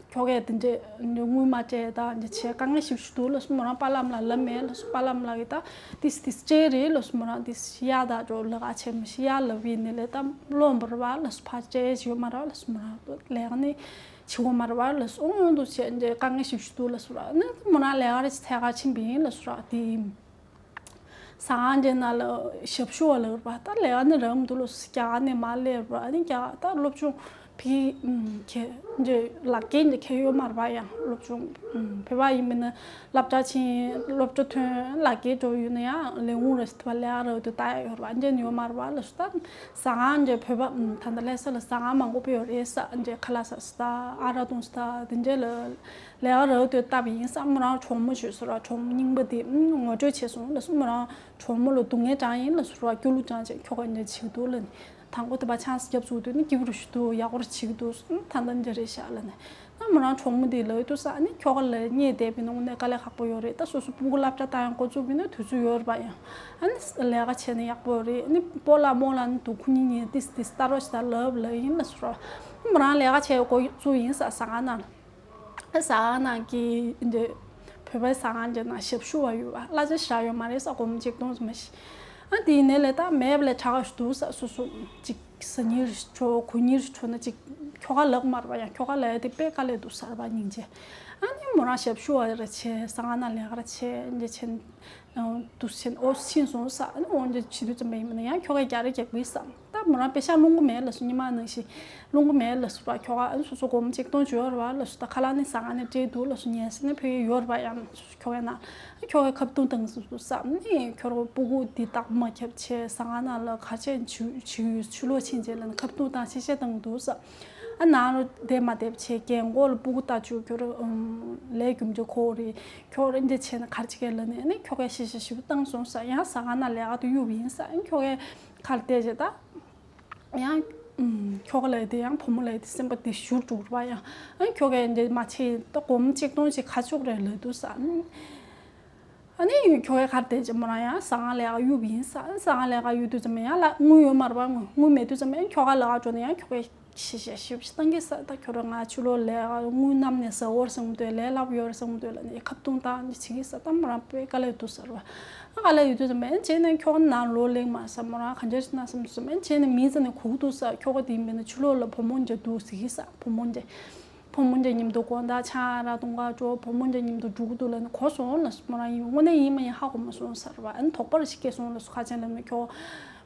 ཁྱོ་གས་དེ་འདྲས་དངུལ་མ་སྤྲད་ད་འདྲ་བྱས་དཀའ་ངལ་ཞིག་ཞུ་འདུག་ལ་སོ་མོ་རང་པཱ་ལགས་ལ་ལབ་མེད་ལ་སོ་པཱ་ལགས་ལ་གི་ད་ཏིས་ཏིས་སྤྲད་རེད་ལ་སོ་མོ་རང་ཏིས་ཡ་ད་འགྲོ་ལ་ག་བྱས་མི་ཤི་ཡ་ལབ་ཡིན་ནི་ལས་ད་བློ་འབོར་བ་ལ་སོ་ཕ་སྤྲད་ཞིག་ཡོད་མ་ར་ལ་སོ་མོ་རང་ལས་ཀ་ནི་བྱེད་དགོས་མ་ར་བ་ལ་སོ་འོང་འདུག་བྱས་འདྲ་དཀའ་ངལ་ཞིག་ཞུ་འདུག་ལ་སོ་ར་ནི་མོ་རང་ལས་ཀ་རེ་ཚད་ག་ཕྱིན་པ་ཡིན་ལ་སོ་ར་དེ་ཡིན། ཟ་ཁང་འདྲའི་ནང་ལ་ཞབས་ཞུ་བ་ལ་རུ་བ་ད་ལས་ཀ་ནི་རག་མི་འདུག་ལོ་རྒྱ་གར་ནས་མར་སླེབས་རུ་བ་ནི་རྒྱ་གར་ད་སློབ་སྦྱོང་ཕི་ཁེ་འདྲའི་ལག་འཁྱེར་འདྲ་ཁེ་ཡོད་མ་རུ་བ་ཡང་སློབ་སྦྱོང་བོད་པ་ཡིན་མིན་ན་སློབ་གྲྭ་ཕྱིན་སློབ་གྲྭ་ཐོན་ལག་འཁྱེར་འགྲོ་ཡོད་ན་ཡང་ལས་ཁུངས་རེ་ཞིག་ལས་ཀ་རག་དུས་ད་ཡ་ཡོད་རུ་བ་འདྲའི་ནི་ཡོད་མ་རུ་བ་ལ་སུ་ད་ཟ་ཁང་འདྲའི་བོད་པ་ད་ལྟ་ལྷ་ས་ལ་ཟ་ཁང་མང་པོ་ཡོད་རེད་ས་འདྲའི་ཁ་ལག་ཟ་ས་ད་ཨ་རག་བཏུང་ས་ད་དེ་འདྲའི་ལ། ལས་ཀ་རག་དུས་བཏབ་ཡིན་བསམ་མོ་རང་གྲོགས་མོ་བྱོས་སོ་ར་གྲོགས་མོ་རྙིང་པ་དེ་ངོ་སྤྲོད་བྱས་སོང་ལ་སོ་མོ་རང་གྲོགས་མོ་ལ་སྡུག་བསྔལ་དྲང་ཡིན་ལ་སོ་ར་སྐྱོ་གླུ་དྲང་བྱས་ཁྱོ་ག་འདྲ་བྱེད་འདུག་ལ་ནི་དང་པོ་དེ་པ་ཆང་ས་རྒྱབ་ཚུགས་དུས་ནི་སྐྱིད་པོ་རུ་ཞུ་འདུག་ཡག་པོ་རུ་བྱེད་འདུག་ད་ལྟ་འདྲ་རེད་ཤག་ལ་ནི་ད་མོ་རང་གྲོགས་མོ་དེ་ལ་འོས་དུ་ས་ནི་ཁྱོ་ག་ལ་བརྙས་བསྡད་པའི་ནང་ནས་དཀའ་ལས་ཁག་པོ་ཡོད་རེད། ད་སོ་སོ་སྤུ་གུ་སློབ་གྲྭ་བཏང་ཡང་འགོ་བཙུགས་པའི་ནི་དུས་ཚོད་ཡོད་རེད་པ་ཡང་ཨ་ནི་ལས་ཀ་བྱས་ན་ཡག་པོ་རེད། ནི་སྤོ་ལགས་རྨོ་ལགས་ནི་འདུག་ཁོ་གཉིས་གཉིས་ཏིས་ཏིས་ལྟ་རོགས་ཤིག་ད་ལབ་ལབ་ཡིན་ལ་སོ་ར་མོ་རང་ལས་ཀ་བྱས་འགོ་བཙུགས་ཡིན་ས་ཟ་ཁང་ནང་། ཟ་ཁང་ནང་གི་འདི་བོད་པའི་ཟ་ཁང་འདི་ནང་ཞབས་ཞུ་བ་ཡོད་པ་གླ་ཆ་ཞག་ཡོད་མ་རེད་ས་སྒོར་མོ་གཅིག་སྟོང་ཙམ་མ་ཞིག་ཨ་དེ་ཡིན་ནའི་ལས་ད་མེད་པ་ལས་དྲག་ག་ཞིག་འདུག་ས་སོ་སོ་གཅིག་ཟ་ཉིར་འཕྲོ་གོ་ཉིར་འཕྲོ་ན་གཅིག་ཁྱོ་ག་ལག་མར་བ་ཡང་ཁྱོ་ག་ལ་ཡ་དེ་དཔེ་དཀའ་ལས་འདུག་ས་ར་བ་སྙིང་རྗེ། ཨ་ནི་མོ་རང་ཞབས་ཞུ་བ་ར་བྱས་ཟ་ཁང་ནང་ལས་ཀ་ར་བྱས་འདི་བྱས། དུ་ཕྱིན་ཨོ་ཕྱིན་སོང་ས་ཨ་ནི་འོ་འདྲ་བྱེད་དུས་ཙམ་པ་ཡིན་པ་ན་ཡང་ཁྱོ་གས་རྒྱ་རེ་རྒྱག་པའི་ས་ད་མོ་རང་པེ་ཤག་སློང་གི་མེད་ལ་སུ་ཉི་མ་ནང་བཞིན་སློང་གི་མེད་ལ་སུ་ར་ཁྱོ་ག་ཨ་ནི་སོ་སོ་སྒོར་མོ་གཅིག་སྟོང་ཅིག་ཡོད་ར་བ་ལ་སུ་ད་ཁ་ལག་ནི་ཟ་ཁང་ནས་སྤྲད་འདུག་ལ་སུ་ཉལ་ས་ནི་ཕ་གི་ཡོད་ར་བ་ཡང་ཁྱོ་གས་ན་ཨ་ཁྱོ་གས་ཁ་བརྡུང་བཏང་སོང་འདུག་ས་ནི་ཁྱོ་ར་སྤུ་གུ་འདི་བདག་མ་ཁྱབ་ཆེ་ཟ་ཁང་ནང་ལ་ག་ཆེ་ཆུ་ཆུ་ཆུ་ལོག་ཕྱིན་རྗེས་ལ་ནི་ཁ་བརྡུང་བཏང་ཤེས་ཤེས་བཏང་འདུག་ས། ཨ་ནང་ལོ་བསྡད་མ་བསྡད་བྱས་རྒན་གོག་ལ་སྤུ་གུ་ལྟ་བཅུག་ཁྱོད་རང་ལས་རྒྱུ་འབྲས་ཁོ་རེད། ཁྱོད་རང་འདི་བྱས་ན་གར་ཅིག་གས་ལ་ནས་ཨ་ནི་ཁྱོད་ཀས་ཤེས་བྱ་ཞིབ་བཏང་སོང་ས་ཡང་ཟ་ཁང་ནང་ལས་ཀ་དུ་གཡུག་ཡིན་ས་ཨ་ནི་ཁྱོད་ཀས་ཁར་བལྟས་བྱས་ད་ཡང་ཁྱོད་ཀ་ལས་དེ་ཡང་བུ་མོ་ལས་དེ་སེམས་པ་དེ་ཞུར་འགྲོ་ར་ཡང་ཨ་ནི་ཁྱོད་ཀས་འདི་མ་བྱས་ད་སྒོར་མོ་གཅིག་སྟོང་ཅིག་ག་ཆོག་རེད་ལབ་འདུག་ས་ཨ་ནི། ཨ་ནི་ཁྱོ་གའི་ཁར་བསྡད་རྗེས་མོ་རང་ཡང་ཟ་ཁང་ལས་ཀ་གཡུག་པ་ཡིན་ས། ཨ་ནི་ཟ་ཁང་ལས་ཀ་གཡུག་དུས་ཙམ་པ་ཡང་ལ་དངུལ་ཡོད་མ་རེད་པ། དངུལ་དངུལ་མེད་དུས་ཙམ་པ་ཡང་ཁྱོ་ག་ལས་ཀ་འགྲོ་ནས་ཡང་ཁྱོ་གའི་ཤེས་བྱ་ཞིབ་ཅིག་བཏང་གི་ས། ད་ཁྱོད་རང་ང་ཕྱི་ལོགས་ལས་ཀ་དངུལ་བསྣམས་ནས་ཟ་འོར་སོང་འདོད་ལས་སླ་པོ་ཡོད་རེད་སོང་འདོད་ལ་ནས་ཁ་བརྡུང་བཏང་ནས་བྱེད་ཀྱི་ས། ད་མོ་རང་དཔེ་དཀའ་ལས་འདུག་ཟེར་བ། ཨ་དཀའ་ལས་ཡོད་དུས་ཙམ་པ་ཡང་བྱས་ནས་ཁྱོ་ག་ནང་ལོགས་ལེགས་མ་ས། མོ་རང་གང་ཅི་ན་བསམ་དུས་ཙམ་པ་ཡང་བྱས་ནས་མིའི་རྩ་ནས་གོ་གི་འདུག་ས། ཁྱོ་ག་དེ་ཡིན་པས་ན་ཕྱི་ལོགས་ལ་བུ་མོ་འདྲ་འདུག་ཟེར་གྱི་ས། བུ་མོ་འདྲ། བུ་མོ་འདྲ་མཉམ་དུ་དགོང་དག་ཆང་རག་འཐུང་ག་འགྲོ། བུ་མོ་འདྲ་མཉམ་དུ་འགྲོ་གི་འདུག་ལབ་ནས་གོ་སོང་ལ་མོ་རང་ཡིན་དངོས་གནས་ཡིན་མ་ཡིན་ཧ་གོ་མ་སོང་ཟེར་བ། ཨ་ནི་དོགས་པ་རེ་ཞིག་སྐྱེས་སོང་ལ་སུ་ཁ་ཅན་ལ་མི་ཁྱོ་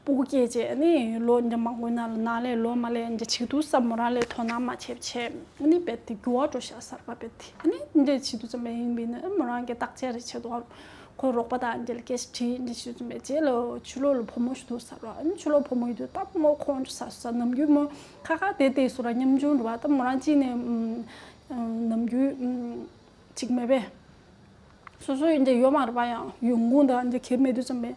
སྤུ་གུ་སྐྱེས་རྗེས་ཨ་ནི་ལོ་འདྲ་མང་པོའི་ནང་ལ་ནང་ལས་ལོ་མ་ལས་འདྲ་བྱེད་འདུག་ས། མོ་རང་ལས་དོ་སྣང་མ་བྱེད་བྱེད་ཨ་ནི་རྦད་དེ་འགྱུར་བ་འགྲོ་ཤག་ཟེར་བ། རྦད་དེ་ཨ་ནི་འདྲ་བྱེད་འདུག་ཙམ་པ་ཡིན་པས་ན་ཨ་མོ་རང་གི་བརྟག་དཔྱད་རེ་བྱེད་དོ། ཁོ་རོགས་པ་དང་འདི་ལ་སྐད་ཆ་དྲིས་འདི་ཞུས་ཙམ་པའི་རྗེས་ལ་ཕྱི་ལོགས་ལ་བུ་མོ་ཞིག་འདུག་ཟེར་བ། ཨ་ནི་ཕྱི་ལོགས་བུ་མོ་ཡོད་དུས་ད་མོ་ཁོང་ཁྲོ་ཟ་ཟ་ནམ་རྒྱུན་མོ་ཁ་ཁ་བསྡད་བསྡད་སོང་ར། ཉམ་ཆུང་རེད་བ། ད་མོ་རང་གཅིག་ནས་ནམ་རྒྱུན་ཅིག་མེད་པས། སོ་སོ་ཡིན་གྱི་ཡོད་མ་རེད་པ། ཡང་ཡོང་ཁུངས་དང་འདི་གལ་མེད་དུས་ཙམ་པས།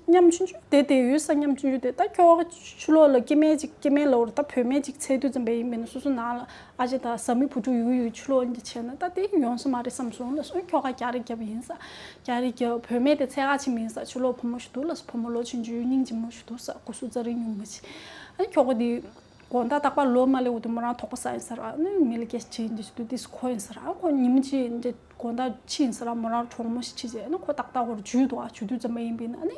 ཉམ་ཆུང་ཆུང་དེ་དེ་ཡོད་ས་ཉམ་ཆུང་ཆུང་དེ། ད་ཁྱོ་ག་ཕྱི་ལོགས་ལ་སྐྱེ་དམན་ཅིག་སྐྱེ་དམན་ལབ་ར། ད་བུད་མེད་ཅིག་འཚོལ་དུས་ཙམ་པས་ཡིན་པས་ན། སོ་སོ་ནང་ལ་ཨ་ཅེ་དང་བཟའ་མི་བུ་ཕྲུག་ཡོད་ཡོད་ཕྱི་ལོགས་འདི་བྱས་ན་ད་དེ་ཡོང་ས་མ་རེད་བསམ་སོང་ལ། སོ་ཁྱོ་ག་རྒྱ་རེ་རྒྱབ་ཡིན་ས། རྒྱ་རེ་རྒྱབ། བུད་མེད་དེ་འཚོལ་ག་ཕྱིན་མིན་ས། ཕྱི་ལོགས་བུ་མོ་ཞིག་འདུག་ལ། བུ་མོ་ལོ་ཆུང་ཆུང་སྙིང་རྗེ་མོ་ཞིག་འདུག་ས། སྐུ་གཟུགས་རྩ་རིང་ཉུང་མ་ཅིག་ཨ་ནི་ཁྱོ་ག་དེ། དགོང་དག་རྟག་པར་ལོ་མ་སླེབས་གོང་དུ་མོ་རང་དོགས་པ་ཟ་ཡིན་ཟེར་བ། ཨ་ནི་མི་ལ་སྐད་ཆ་དྲིས་འདི་ཞིག་འདུག་དེ་ཁོ་ཡིན་ཟེར། ཨ་ཁོ་ཉིན་གཅིག་འདི་དགོང་དག་ཕྱིན་ཟེར། ཨ་མོ་རང་གྲོགས་མོ་ཞིག་ཕྱིན་བྱས། ཨ་ནི་ཁོ་ཏག་ཏག་ཁོར་འཇུས་འདུག་ཨ་འཇུས་དུས་ཙམ་པ་ཡིན་པས་ན། ཨ་ནི་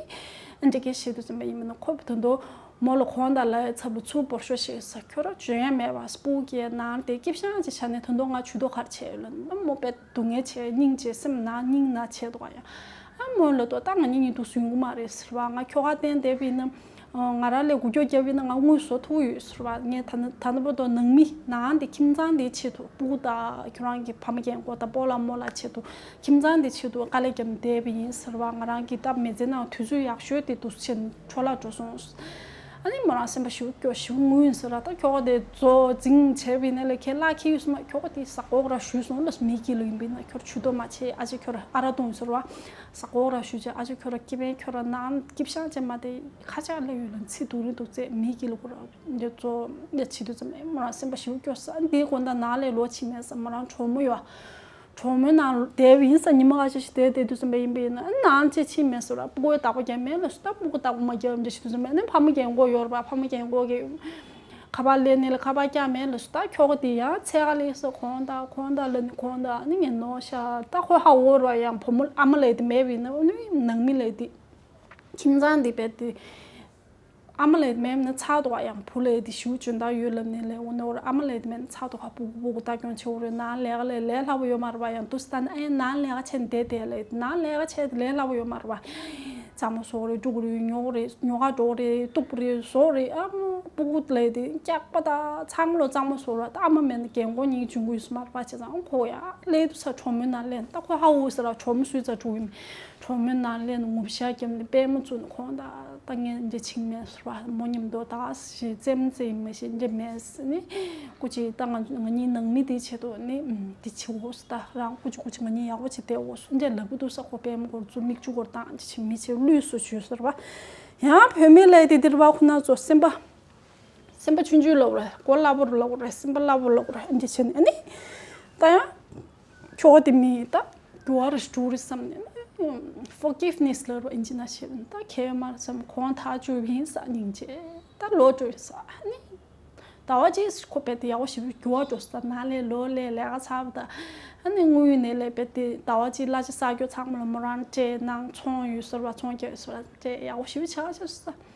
ཨ་འདྲ་སྐད་བཤད་དུས་ཙམ་པ་ཡིན་པས་ན། ཁོ་ད་དུང་མོ་ལ་དགོང་དག་ལ་ཚབ་ལ་ཚུར་བོར་ཤོག་ཞེས་ཟེར། ཁྱོད་རང་འཇོན་ཡ་མེད་པ། སྤུ་གུ་ནང་དེ་སྐྱིད་ཤང་ཅིག་བྱས་ནས་ད་དུང་ང་འཇུས་མདོག་ག་རེ་བྱས་ཡོད་ལ། ཨ་མོ་དཔེ་སྡུག་བསྔལ་བྱས། སྙིང་རྗེ་སེམས་ན་སྙིང་ན་བྱས་འདུག་ཨ། ཡ། ཨ་མོ་ལ་ཏོ་ད་ང་གཉིས་གཉིས་འདུག་སེ་ཡོང་གི་མ་རེད་ཟེར་བ། ང་ཁྱོ་ག་བསྟན་བསྡད་པ་ཡིན་ན། ང་རང་ལ་འགུལ་སྐྱོད་བརྒྱབ་པ་ཡིན་ན་ང་དངུལ་བཟོ་ཐུབ་ཡོད་ཟེར་བ། ངས་ད་ད་ལྟ་བར་དུ་ནང་མི་ནང་དེ་ཁྱིམ་ཚང་དེའི་ཆེད་དུ། སྤུ་གུ་དང་ཁྱོད་རང་གི་ཕ་མ་རྒན་གོག་དང་སྤོ་ལགས་རྨོ་ལགས་ཆེད་དུ། ཁྱིམ་ཚང་དེའི་ཆེད་དུ་དཀའ་ལས་བརྒྱབ་བསྡད་པ་ཡིན་ཟེར་བ། ང་རང་གི་ད་མི་ཚེ་ནང་དུས་ཚོད་ཡག་ཤོས་དེ་འདུག་སེ་འཕྲོ་བརླག་འགྲོ་སོང་། ཨ་ནི་མོ་རང་སེམས་པ་ཞེ་པོ་སྐྱོ། ཞེ་པོ་ངུ་ཡིན་ཟེར་བ། ད་ཁྱོ་ག་དེ་བཟོ་འཛིང་བྱས་པ་ཡིན་ན་ལས་ཁྱེད་ལག་ཁྱེར་ཡོད་སོང་མ། ཁྱོ་ག་དེ་ཟ་ཀོག་ར་ཞུས་སོང་ལ། མི་དཀྱིལ་ལ་ཡིན་པ་ཡིན་ན། ཁྱོད་འཇུས་མདོག་མ་བྱེད། ཨ་ཅེ་ཁྱོད་ཨ་ར་བཏུང་ཟེར་བ། ཟ་ཀོག་ར་ཞུས་བྱས། ཨ་ཅེ་ཁྱོད་ར་སྐྱིད་པས། ཁྱོད་ར་ནང་སྐྱིད་ཤང་ཅན་མ་དེ་ཁ་ཆག་ལས་ཡོད་ལ། ཚིག་སྡུག་རེ་འདུག་ཚེ་མི་དཀྱིལ་ལ་ཁོ་ར་འདི་བཟོ་འདི་བྱེད་དུས་ཙམ་ཨེ་མོ་རང་སེམས་པ་ཞེ་པོ་སྐྱོ་ས། འདིའི་དགོང་དག་ནང་ལ་ལོག་ཕྱིན་མེད་ས། མོ་རང་གྲོགས་མོ་ཡོད། གྲོགས་མོའི་ནང་བསྡད་པ་ཡིན་ས། ཉི་མ་ཁ་ཤས་ཤིག་བསྡད་བསྡད་དུས་ཙམ་པ་ཡིན་པ་ཡིན་ན། ཨ་ནང་ཅིག་ཕྱིན་མེད་ཟེར་བ། སྤུ་གུའི་བདག་པོ་རྒྱབ་མེད་ལ་ཟེར། ད་སྤུ་གུ་བདག་པོ་མ་རྒྱབ་འདྲ་ཞིག་དུས་ཙམ་པ་ཡིན་ན། ཕ་མ་རྒན་གོག་ཡོད་རེད་པ། ཕ་མ་རྒན་གོག་གིས་ཁ་པར་ལེན་ནི་ལ་ཁ་པར་རྒྱག་མེད་ལ་ཟེར། ད་ཁྱོ་ག་དེ་ཡང་འཚོལ་ག་སླེབས་ས། དགོང་དག་དགོང་དག་ལ་ནི་དགོང་དག་ཨ་ནི་ངས་ནོར་ཤག་ད་ཁོ་ཧ་གོ་རེད་པ། ཡང་བུ་མོ་ཨ་མ་ལབ་དེ་མེད་པ་ཡིན་ན། ཨ་ནི་ནང་མི་ལབ་དེ། ཁྱིམ་ཚང་འདི་བས་ཏེ། ཨ་མ་ལས་མེད་ན་ཚར་འདུག་ག་ཡང་བུ་ལས་དེ་ཞུ་འཇོན་ཐང་ཡོད་ལབ་ནས་ལས་འོ་ནོར། ཨ་མ་ལས་དེ་མེད་ན་ཚར་འདུག་ག་སྤུ་གུ་སྤུ་གུ་ལྟ་སྐྱོང་བྱེད་དགོས་རེད། ནང་ལས་ཀ་ལས་ལས་སླ་པོ་ཡོད་མ་རེད་པ། ཡང་དུས་ད་ནི་ཨེ་ནང་ལས་ཀ་བྱས་ནས་བསྡད་བསྡད་ལས། ནང་ལས་ཀ་བྱས་ཏེ་ལས་སླ་པོ་ཡོད་མ་རེད་པ། གཙང་མ་བཟོ་དགོས་རེད། བཀྲུ་དགོས་རེད། ཉོ་དགོས་རེད། ཉོ་ག་འགྲོ་དགོས་རེད། གཏུབ་དགོས་རེད། བཟོ་དགོས་རེད། ཨ་མ་སྤུ་གུ་ལས་དེ་སྐྱག་པ་ད་ཚང་མ་ལོ་གཙང་མ་བཟོ་ར། ད་ཨ་མ་མེད་ན་རྒན་གོག་གཉིས་འཇུན་གི་ཡོད་ས་མ་རེད་པ། བྱས་ཙང་ཁོ་ཡ་ལས་དུས་ས་གྲོགས་མོའི་ནང་ལས། ད་ཁོ་ཧ་འུ་ཟེར་ར། གྲོགས་མོ་སུས་ཙང་འགྲོ་གི་མེད། གྲོགས་མོའི་ནང་ལས་ནས་ངུ་ཤག་བརྒྱབ་ནས་པད་མ་བཙུགས་ནས་ཁོང་ད། ད་ངས་འདི་བྱེད་མེད་ཟེར་བ། མོ་མཉམ་དུ་ད་ཞེས་རྩེད་མོ་རྩེ་ཡིན་མ་ཤེས་འདི་མེད་ཟེར་ནི། སྐུ་མཁྱེན་ད་ང་ང་གཉིས་ནང་མི་དེའི་ཆེད་དུ་ནི་འདི་བྱེད་དགོས་ཟེར། ད་རང་སྐུ་མཁྱེན་སྐུ་མཁྱེན་ང་གཉིས་ཡག་པོ་བྱེད་བསྡད་དགོས་ཟེར་འདི་ལབ་གི་འདུག་ས། ཁོ་པད་མ་སྐོར་ཚུར་མིག་ཆུ་སྐོར་བཏང་འདི་བྱེད་མི་བྱེད་ལུས་སུ་བྱོས་ཟེར་བ། ཡང་བུད་མེད་ལས་དེ་འདིར་བ་ཁོ་ན་ཚོ་སེམས་པ། སེམས་པ་ཆུང་ཆུང་ལབ་རེད། མགོ་སླ་པོར་ལབ་རེད། སེམས་པ་སླ་པོ་ལབ་རེད། འདི་བྱེད་ནས་ཨ་ནི། ད་ཡང་ཁྱོ་ག་དེ་མི་ད་འགྱུར་བ་རེ་འགྲོ་རེད་བསམ་ནས། Forgiveness ལབ་རེད་ཨིན་ཇི་ནང་བཤད་པ་ནི། ད་ཁྱད་མ་རེད་བསམ། ཁོང་ཐག་གཅོད་ཡིན་ས། སྙིང་རྗེ། ད་ལོག་འགྲོ་ཡིན་ས། ཨ་ནི་ཟླ་བ་གཅིག་ཁོ་རྦད་དེ་ཡག་པོ་ཞེ་པོ་འགྱུར་བ་འགྲོ་ས། ནང་ལས་ལོག་ལས་ལས་ཀ་ཚར་བ་ད། ཨ་ནི་དངུལ་ནས་ལས་རྦད་དེ་ཟླ་བ་གཅིག་གླ་ཆ་བསགས་རྒྱུ་ཚང་མ་ལ་མོ་རང་སྤྲད་གནང་། ཚོང་ཡོད་ཟེར་བ་ཚོང་རྒྱག་ཡོད་ཟེར་བ་སྤྲད། ཡག་པོ་ཞེ་པོ་ཆགས་ཆགས་སོང་ས།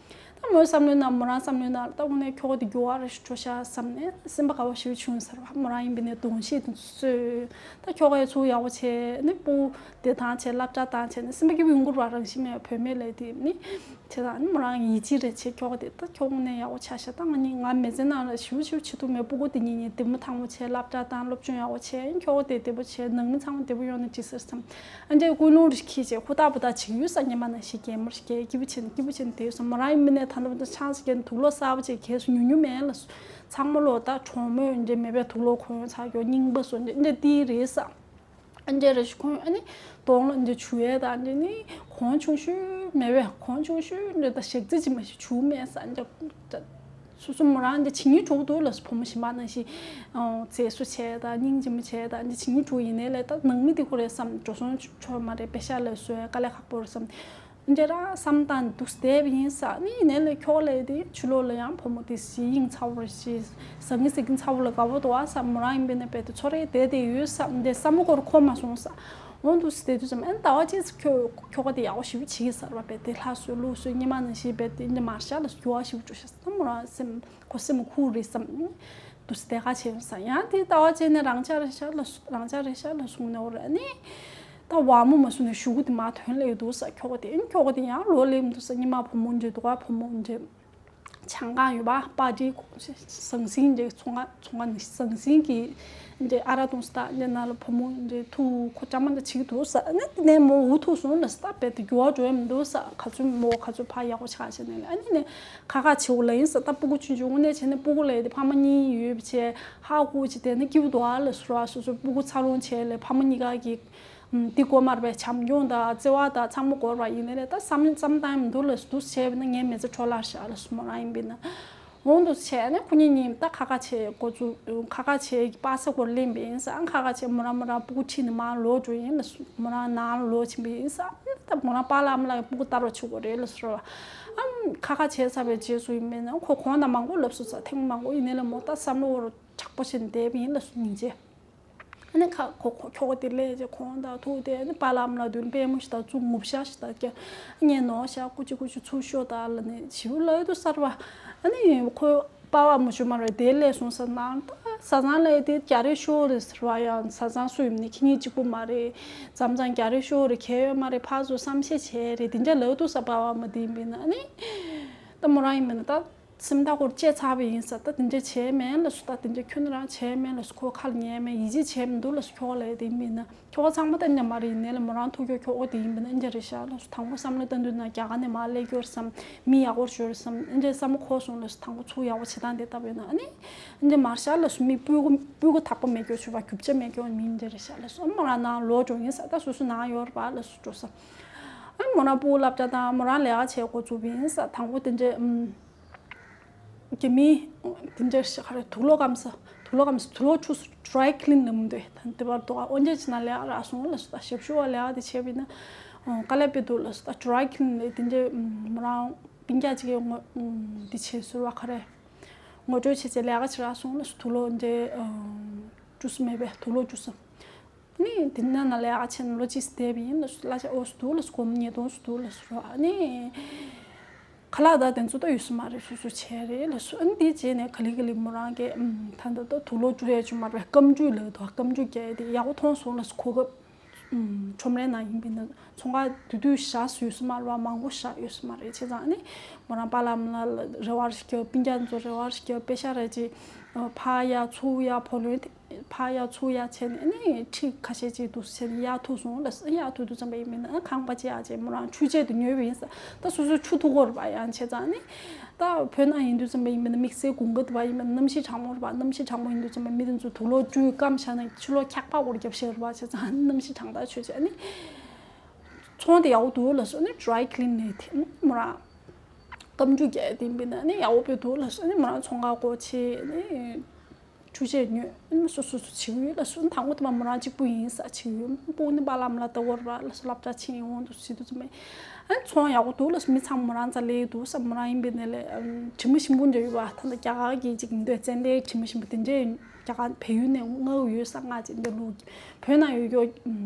ད་མོའི་བསམ་བློའི་ནང་མོ་རང་བསམ་བློའི་ནང་ད་དངོས་གནས་ཁྱོ་ག་དེ་འགྱུར་བ་རེ་ཞིག་འགྲོ་ཤག་བསམ་ནས་སེམས་པ་དགའ་བ་ཞེ་པོ་བྱུང་ཟེར་བ། མོ་རང་ཡིན་པ་ནས་གདོང་ཤེས་དེ་ཚོ་གསོས། ད་ཁྱོ་ག་ཡ་ཚུར་ཡག་པོ་བྱས་ནི་སྤུ་གུ་བདེ་ཐང་བྱས་སློབ་གྲྭ་བཏང་བྱས་ནི་སེམས་པ་སྐྱིད་པོ་ཡོང་གི་རེད་བ། རང་བཞིན་མེད་བུད་མེད་ལས་དེ་ནི་བྱས་ཙང་ནི་མོ་རང་ཡིད་ཆེས་རེ་བྱས། ཁྱོ་ག་དེ་ད་ཁྱོ་ག་དངོས་གནས་ཡག་པོ་ཆགས་ཤག་ད་ང་གཉིས་ང་མི་ཚེ་ནང་ལ་ཞེ་པོ་ཞེ་པོ་བྱེད་ཐུབ་མེད། སྤུ་གུ་དེ་གཉིས་གཉིས་བདེ་མོ་ཐང་མོ་བྱས་སློབ་གྲྭ་བཏང་སློབ་སྦྱོང་ཡག་པོ་བྱས། ཁྱོ་ག་དེ་བདེ་པོ་བྱས་ནང་མི་ཚང་མ་བདེ་པོ་ཡོང་ན་འགྲིག་ཟེར་བསམ། ཨ་འདྲའི་ཀུན་སློང་རེ་འཁྱེར་བྱས་ཧུར་ཐག་འབད་ཐག་བྱེད་ཀྱི་ཡོད་ས། སྔོན་མ་ནང་བཞིན་གད་མོ་རེ་བགད། སྐྱིད་པོ་བྱས་ནས་སྐྱིད་པོ་བྱས་ནས་བསྡད་ཡོད་ས། མོ་རང་ཡིན་པ་ནས་ད་ལྟ་བར་དུ་ཆང་ཟེར་མཁན་དུག་ལོག་གསར་པ་ཅིག་གས་སུ་ཉོ་ཉོ་མེད་ལ། ཚང་མ་ལོ་ད་གྲོགས་མོས་འདྲ་མེད་པའི་དུག་ལོག་གོན་ཚར་རྒྱུ་རྙིང་པ་བཟོ་འདྲ་འདྲ་དེ་རེད་ས། ཨ་འདྲ་རེ་ཞིག་གོན། ཨ་ནི་གདོང་ལ་འདྲ་བྱུག་ཡས་དང་འདྲ་ནི་གོང་ཆུང་ཤོས་མེད་པས། གོང་ཆུང་ཤོས་འདྲ་ད་ཞག་རྩི་ཅིག་མ་ཞིག་བྱུག་མེད་ས། འདྲ་སོ་སོ་མོ་རང་འདྲ་བྱེད་སྙིང་འདོད་ཀྱི་འདུག་ལ། བུ་མོ་གཞན་པ་ནང་བཞིན་མཛེས་བཟོ་བྱས་དང་སྙིང་རྗེ་མོ་བྱས་དང་འདྲ་བྱེད་སྙིང་འདོད་ཡིན་ནའི་ལས་ད་ནང་མི་དེ་ཁོ་རེད་བསམ། འགྲོ་སོང་ཆོད་མ་རེད། པེ་ཤ་ལ་བཟོ་ཡ་དཀའ་ལས་ཁག་པོ་རེད་བསམ། འདྲ་ར་བསམ་སྟངས་འདུག་བསྡད་པ་ཡིན་ས། ནི་ཡིན་ནའི་ལས་ཁྱོ་ག་ལས་དེ་ཕྱི་ལོགས་ལ་ཡང་བུ་མོ་དེ་གཟི་དབྱིངས་ཚ་བོ་རེད་ཤག་ཟ་ངེ་ཟ་གིན་ཚ་བོ་ལ་དགའ་བོ་འདུག་ཨ་ས། མོ་རང་ཡིན་པས་ན་རྦད་དེ་ཚོར་རེ་བསྡད་དེ་ཡོད་ས། འདི་བསམ་བློ་སྐོར་འཁོར་མ་སོང་ས། འོ་འདུག་སེ་བསྡད་དུས་ཙམ། ཨ་ནི་ཟླ་བ་གཅིག་ཁྱོ་ཁྱོ་ག་དེ་ཡག་པོ་ཞེ་པོ་བྱེད་ཀྱི་ཟེར་བ། རྦད་དེ་ལྷ་གསོལ་ལུག་གསོལ་སྔོན་མ་ནང་བཞིན་རྦད་དེ་འདི་མར་ཤག་ལ་འགྱུར་བ་ཞེ་པོ་འགྲོ་ཤག་ས། མོ་རང་སེམས་ཁོ་སེམས་ཁུར་རེད་བསམ། འདུག་སེ་བསྡད་ཁ་བྱས་ཡོང་ས། ཡང་དེ་ཟླ་བ་གཅིག་ནས་རང་འཇགས་རེད་ཤག་ལ་རང་འཇགས་རེད་ཤག་ལ་གསུངས་ནས། འོ་རེད། ཨ་ནི་ད་བ་མོ་མ་གསུངས་ནས་གཞུག་གུ་དེ་མར་ཐོན་སླེབས་འདུག་ས། ཁྱོ་ག་དེ། ཨ་ནི་ཁྱོ་ག་དེ་ཡང་ལོ་སླེབས་འདུག་ས། སྔོན་མ་བུ་མོ་འདྲ་འདུག་ག་བུ་མོ་འདྲ། ཆང་ཁང་ཡོད་པ། པར་ཊི་ཟང་ཟིང་འདྲ། ཚོང་ཁང་ཚོང་ཁང་ནི་ཟང་ཟིང་གི་འདྲ། ཨ་རག་འཐུང་ས་དང་འདྲ། ནང་ལ་བུ་མོ་འདྲ་ཐུག་ཁོ་ཅག་མ་འདྲ་བྱེད་ཀྱི་འདུག་ས། ཨ་ནི་དེ་ནས་མོ་འུ་ཐུག་སོང་ལ་ས། ད་རྦད་དེ་འགྱུར་བ་འགྲོ་ཡ་མི་འདུག་ས། ག་ཚོད་མོ་ག་ཚོད་ཕར་ཡག་པོ་ཆགས་བྱས་ནས་ལ། ཨ་ནི་ནས་ཁ་ཁ་བྱེད་འོ་ལ་ཡིན་ས། ད་སྤུ་གུ་ཆུང་ཆུང་དངོས་གནས་བྱས་ན་སྤུ་གུ་ལ་དེ་ཕ་མ་གཉིས་ཡོད་པ་བྱས་ཧ་གོ་བྱས་དེ་ནི་སྐྱིད་པོ་འདུག་ཨ་ལ་ས། ར་སོ་སོ་སྤུ་གུ་འཚར་ལོངས་བྱས་ལ་ཕ་མ་གཉིས་ཀ་གི་འདི་དགོས་མ་རེད་པས། བྱམས་སྐྱོང་དང་བརྩེ་བ་དང་ཚང་མ་དགོས་རེད་པ། ཡིན་ནའི་ལས་ད་བསམ་བསམ་བཏང་མི་འདུག་ལ་སུ་འདུག་བྱས་པ་ན་ངའི་མི་ཚེ་འཕྲོ་བརླག་བཞག་ལ་སུ་མོ་རང་ཡིན་པས་ན། འོང་དུ་བྱས་ནས་ཁོ་གཉིས་གཉིས་ད་ཁ་ཁ་བྱས་འགོ་བཙུགས། ཁ་ཁ་བྱས་ཀྱི་པ་སེ་སྐོར་ལེན་པ་ཡིན་ས། ཁ་ཁ་བྱས་མོ་རང་མོ་རང་སྤུ་གུ་ཁྲིད་ནས་མར་ལོག་འགྲོ་ཡིན་ལ་སུ། མོ་རང་ནང་ལ་ལོག་ཕྱིན་པ་ཡིན་ས། ད་མོ་རང་པཱ་ལགས་ཨ་མ་ལགས་ཀྱི་སྤུ་གུ་ལྟ་རོགས་བྱེད་དགོས་རེད་ལ་སུ་ར་བ། ཨམ་ཁ་ཁ་བྱས་ཚར་བའི་རྗེས་སུ་ཡིན་པས་ན་ཁོ་གོང་དང་མང་པོ་ལབ་སོང་ས། ཐེངས་མང་པོ་ཡིན་ནའི་ལ་མོ་ད་བསམ་བློ་བོར་དྲག་པོ་བྱས་ནས་བསྡད་པ་ཡིན་ལ་སུ་སྙིང་རྗེ། ཨ་ནི་ཁ་ཁོ་ཁོ་ཁྱོ་ག་དེ་ལས་ཀྱི་ཁོང་དང་ཐུག་དེ་ཨ་ནི་པཱ་ལགས་ཨ་མ་ལགས་མདུན་པད་མོ་ཞིག་དང་ཚུར་ངུ་ཤག་ཞིག་དང་ཀྱ་ངས་ནོར་ཤག་ཀུ་ཅི་ཀུ་ཅི་ཚུར་ཤོག་དང་ལ་ནི་བྱིའུ་ལ་ཡོད་དུ་གསར་བ། ཨ་ནི་ཁོ་པཱ་བ་མོ་ཞུ་མ་རེད། དེ་ལས་སོང་ས་ནང་ད་བཟའ་ཚང་ལ་དེ་རྒྱ་རེ་ཤོར་རེད་ཟེར་བ། ཡང་བཟའ་ཚང་སུ་ཡིན་ནི་ཁྱེད་གཉིས་གཅིག་པུ་མ་རེད། མཚམས་མཚམས་རྒྱ་རེ་ཤོར་རེད། གལ་ཡོད་མ་རེད། ཕར་ཚུར་བསམ་ཤེས་བྱས་རེད། དེ་འདྲ་ལ་ཡོད་དུ་ས་པཱ་བ་མོ་དེ་ཡིན་པས་ན་ཨ་ནི་ད་མོ་རང་ཡིན་པས་ན་ད། སེམས་ཐག་གོར་བཅད་ཚར་བ་ཡིན་ས། ད་དེ་འདྲ་བྱས་མེད་ལ་སུ། ད་དེ་འདྲ་ཁྱོད་རང་བྱས་མེད་ལ་སུ། ཁོ་ཁ་ལ་ཉན་མེད། ཡིད་ཆེས་བྱས་མི་འདུག་ལ་སུ། ཁྱོ་ག་ལ་དེ་མིན་ན་ཁྱོ་ག་ཚང་མ་ད་འདྲ་མ་རེད། ཡིན་ནའི་ལ་མོ་རང་ཐུག་ཁྱོ་ཁྱོ་ག་དེ་ཡིན་པ་ན་འདྲ་རེད་ཤག་ལ་སུ། དང་པོ་བསམ་བློ་བཏང་དུས་ན་རྒྱ་གར་ནས་མར་སླེབས་རྒྱུ་རེད་བསམ། མི་ཡག་པོ་ཞིག་རེད་བསམ། འདྲ་བསམ་བློ་འཁོར་སོང་ལ་སུ། དང་པོ་ཚུར་ཡག་པོ་བྱེད་སྟངས་དེ་ལྟ་བས་ན་ཨ་ནི་འདྲ་མར་ཤག་ལ་སུ། མི་སྤུ་གུ་སྤུ་གུ་དག་པོ་མེད་རྒྱུ་ཞུ་བ་རྒྱུ་ཆ་མེད་རྒྱུ་མི་འདྲ་རེད་ཤག་ལ་སུ། མོ་རང་ནང་ལོག་འགྲོ་ཡིན་ས། ད་སོ་སོ་ནང་ཡོད་རེད་པ་ལ་སུ། འགྲོ་ས། ཨ་མོ་རང་སྤུ་གུ་བསླབ་བྱ་དང་མོ་རང་ལས་ཀ་བྱེད་འགོ་བཙུགས་པ་ཡིན་ས། དང་པོ་དེ་འདྲ་ཨམ། རྒྱ་མི་དེ་འདྲ་ཞིག་ག་རེ་དུག་ལོག་སྐམ་ས། དུག་ལོག་སྐམ་ས། དུག་ལོག་བཅུ་ས། ཌི་རའི་ཀི་ལིན་ལབ་མི་འདུག་ད་དེ་བར་དུ་ཨ་འོན་ཅན་ཕྱི་ནང་ལས་ཀ་རག་སོང་ལ་སུ། ད་ཞབས་ཞུ་བ་ལས་ཀ་དེ་བྱས་པ་ཡིན་ན་དཀའ་ལས་དཔེ་འདུག་ལ་སུ། ད་ཌི་རའི་ཀི་ལིན་ལས་དེ་འདྲ་མོ་རང་སྤུན་ཀྱག་ཅིག་གིས་ངོ་འདི་བྱས་ཟུར་བ་ག་རེ་ངོ་སྤྲོད་བྱས་ཚེ་ལས་ཀ་ཅིག་རག་སོང་ལ་སུ། དུག་ལོག་འདྲ་བཅུ་ས་མེད་པས། དུག་ལོག་བཅུ་ས། ནི་དེ་ན་ན་ལས་ཨ་ཆེན་ལོ་གཅིག་བསྡད་པ་ཡིན་ལ་སུ། གླ་ཆ་ཨོ་སུ་འདུག་ལ་སུ། སྒོར་མོ་ཉིས་སྟོང་སུ་འདུག་ལ་སུ་ར། ཨ་ནི་ཁ་ལག་ད་དེ་ཚོ་ད་ཡོད་ས་མ་རེད། སུ་སུ་བྱས་རེད་ལ་སུ། ཨ་ནི་དེ་རྗེས་ནས་ག་ལེ་ག་ལེ་མོ་རང་གིས་ཨམ། ད་ད་ད་དུག་ལོག་བཅུ་ཡས་བཅུ་མ་རེད། སྐམ་བཅུ་ལ་དུ་སྐམ་བཅུ་རྒྱག་དེ་ཡག་པོ་མཐོང་སོང་ལ་སུ། གོ་སྐབས་ཨམ། ཁྲོམ་རའི་ནང་ཡིན་པ་ཡིན་ན་ཚོང་ཁང་དེ་དུས་བཞག་སུ་ཡོད་ས་མ་རེད་པ། མང་པོ་བཞག་ཡོད་ས་མ་རེད། བྱས་ཙང་ཨ་ནི་མོ་རང་པཱ་ལགས་ཨ་མ་ལགས་ལ་རེ་བ་རེ་རྒྱབ། སྤུན་ཀྱག་ཚོ་རེ་བ་རེ་རྒྱབ། པེ་ཤ་རེ་ཅིག་ཕར་ཡར་ཚུར་ཡར་བུ་ལོན་དེ། ཕར་ཡར་ཚུར་ཡར་བྱས་ནས་ཨ་ནི་ཁྲི་ཁ་ཤས་ཅིག་འདུག་བྱས་ནས་ཡར་ཐུག་སོང་ལ། ཡར་ཐུག་དུས་ཙམ་པ་ཡིན་པ་ཡིན་ན་ཁང་པ་ཅིག་ཡར་བྱས་མོ་རང་ཆུ་ཆད་དུ་ཉོས་པ་ཡིན་ས། ད་སོ་སོའི་ཆུ་འཐུང་གི་ཡོད་རེད་པ། ཡང་བྱས་ཙང་ཨ་ནི་ད་བོད་ནང་ཡིན་དུས་ཙམ་པ་ཡིན་པ་ན་དམིགས་བསལ་དགུན་ཁ་དུ་བ་ཡིན་པ་ན་གནམ་གཤིས་གྲང་མོ་རེད་པ། གནམ་གཤིས་གྲང་མོ་ཡིན་དུས་ཙམ་པ་མི་དེ་ཚོ་དུག་ལོག་བཅུ་སྐམ་བཞག་ནས་ཕྱི་ལོགས་འཁྱག་པ་སྐོར་རྒྱབ་བཞག་རེད་པ། བྱས་ཙང་ཨ་ནི་གནམ་གཤིས་གྲང་ཐག་ཆོད་བྱས་ཨ་ནི་ཚོང་དེ་ཡག་པོ་འདུག་ལ་སོ། ཨ་ནི་ཌི་རའི་ཀི་ལིན་ལས་དེ་མོ་རང་སྐམ་བཅུ་རྒྱག་དེ་ཡིན་པ་ན་ཨ་ནི་ཡག་པོ་དཔེ་འདུག་ལ་སོ། ཨ་ནི་མོ་རང་ཚོང་ཁང་སྐོར་བྱས་ཨ་ནི། ཆུ་ཆད་ཉོས། སོ་སོ་སོ་བྱེད་ཀྱི་ཡོད་ལ་སོ། དང་པོ་དེ་མ་མོ་རང་གཅིག་པུ་ཡིན་ས་བྱེད་ཀྱི་ཡོད། སྤུ་གུ་ནི་པཱ་ལགས་ཨ་མ་ལགས་ལྟ་བར་བ་ལ་སོ་སློབ་གྲྭ་ཕྱིན་འོང་དུ་བྱེད་དུ་ཚུད་མེད། ཨ་ཚོང་ཡག་པོ་འདུག་ལ་སོ། མི་ཚང་མ་མོ་རང་རྩ་ལས་འདུག་ས། མོ་རང་ཡིན་པའི་ནས་ལས་དྲི་མ་ཞིམ་པོ་འདྲ་ཡོད་པ། ད་ལྟ་རྒྱ་གར་གྱི་ཅིག་ཡིན་དུས་ཙན་དན་དྲི་མ་ཞིམ་པོ་དེ་འདྲས་རྒྱ་གར་བལ་ཡུལ་ནས་མངགས་ཡོད་ས། མངགས་ཅིག་འདི་ལུགས། བོད་ནང་ཡོད་ཡོད།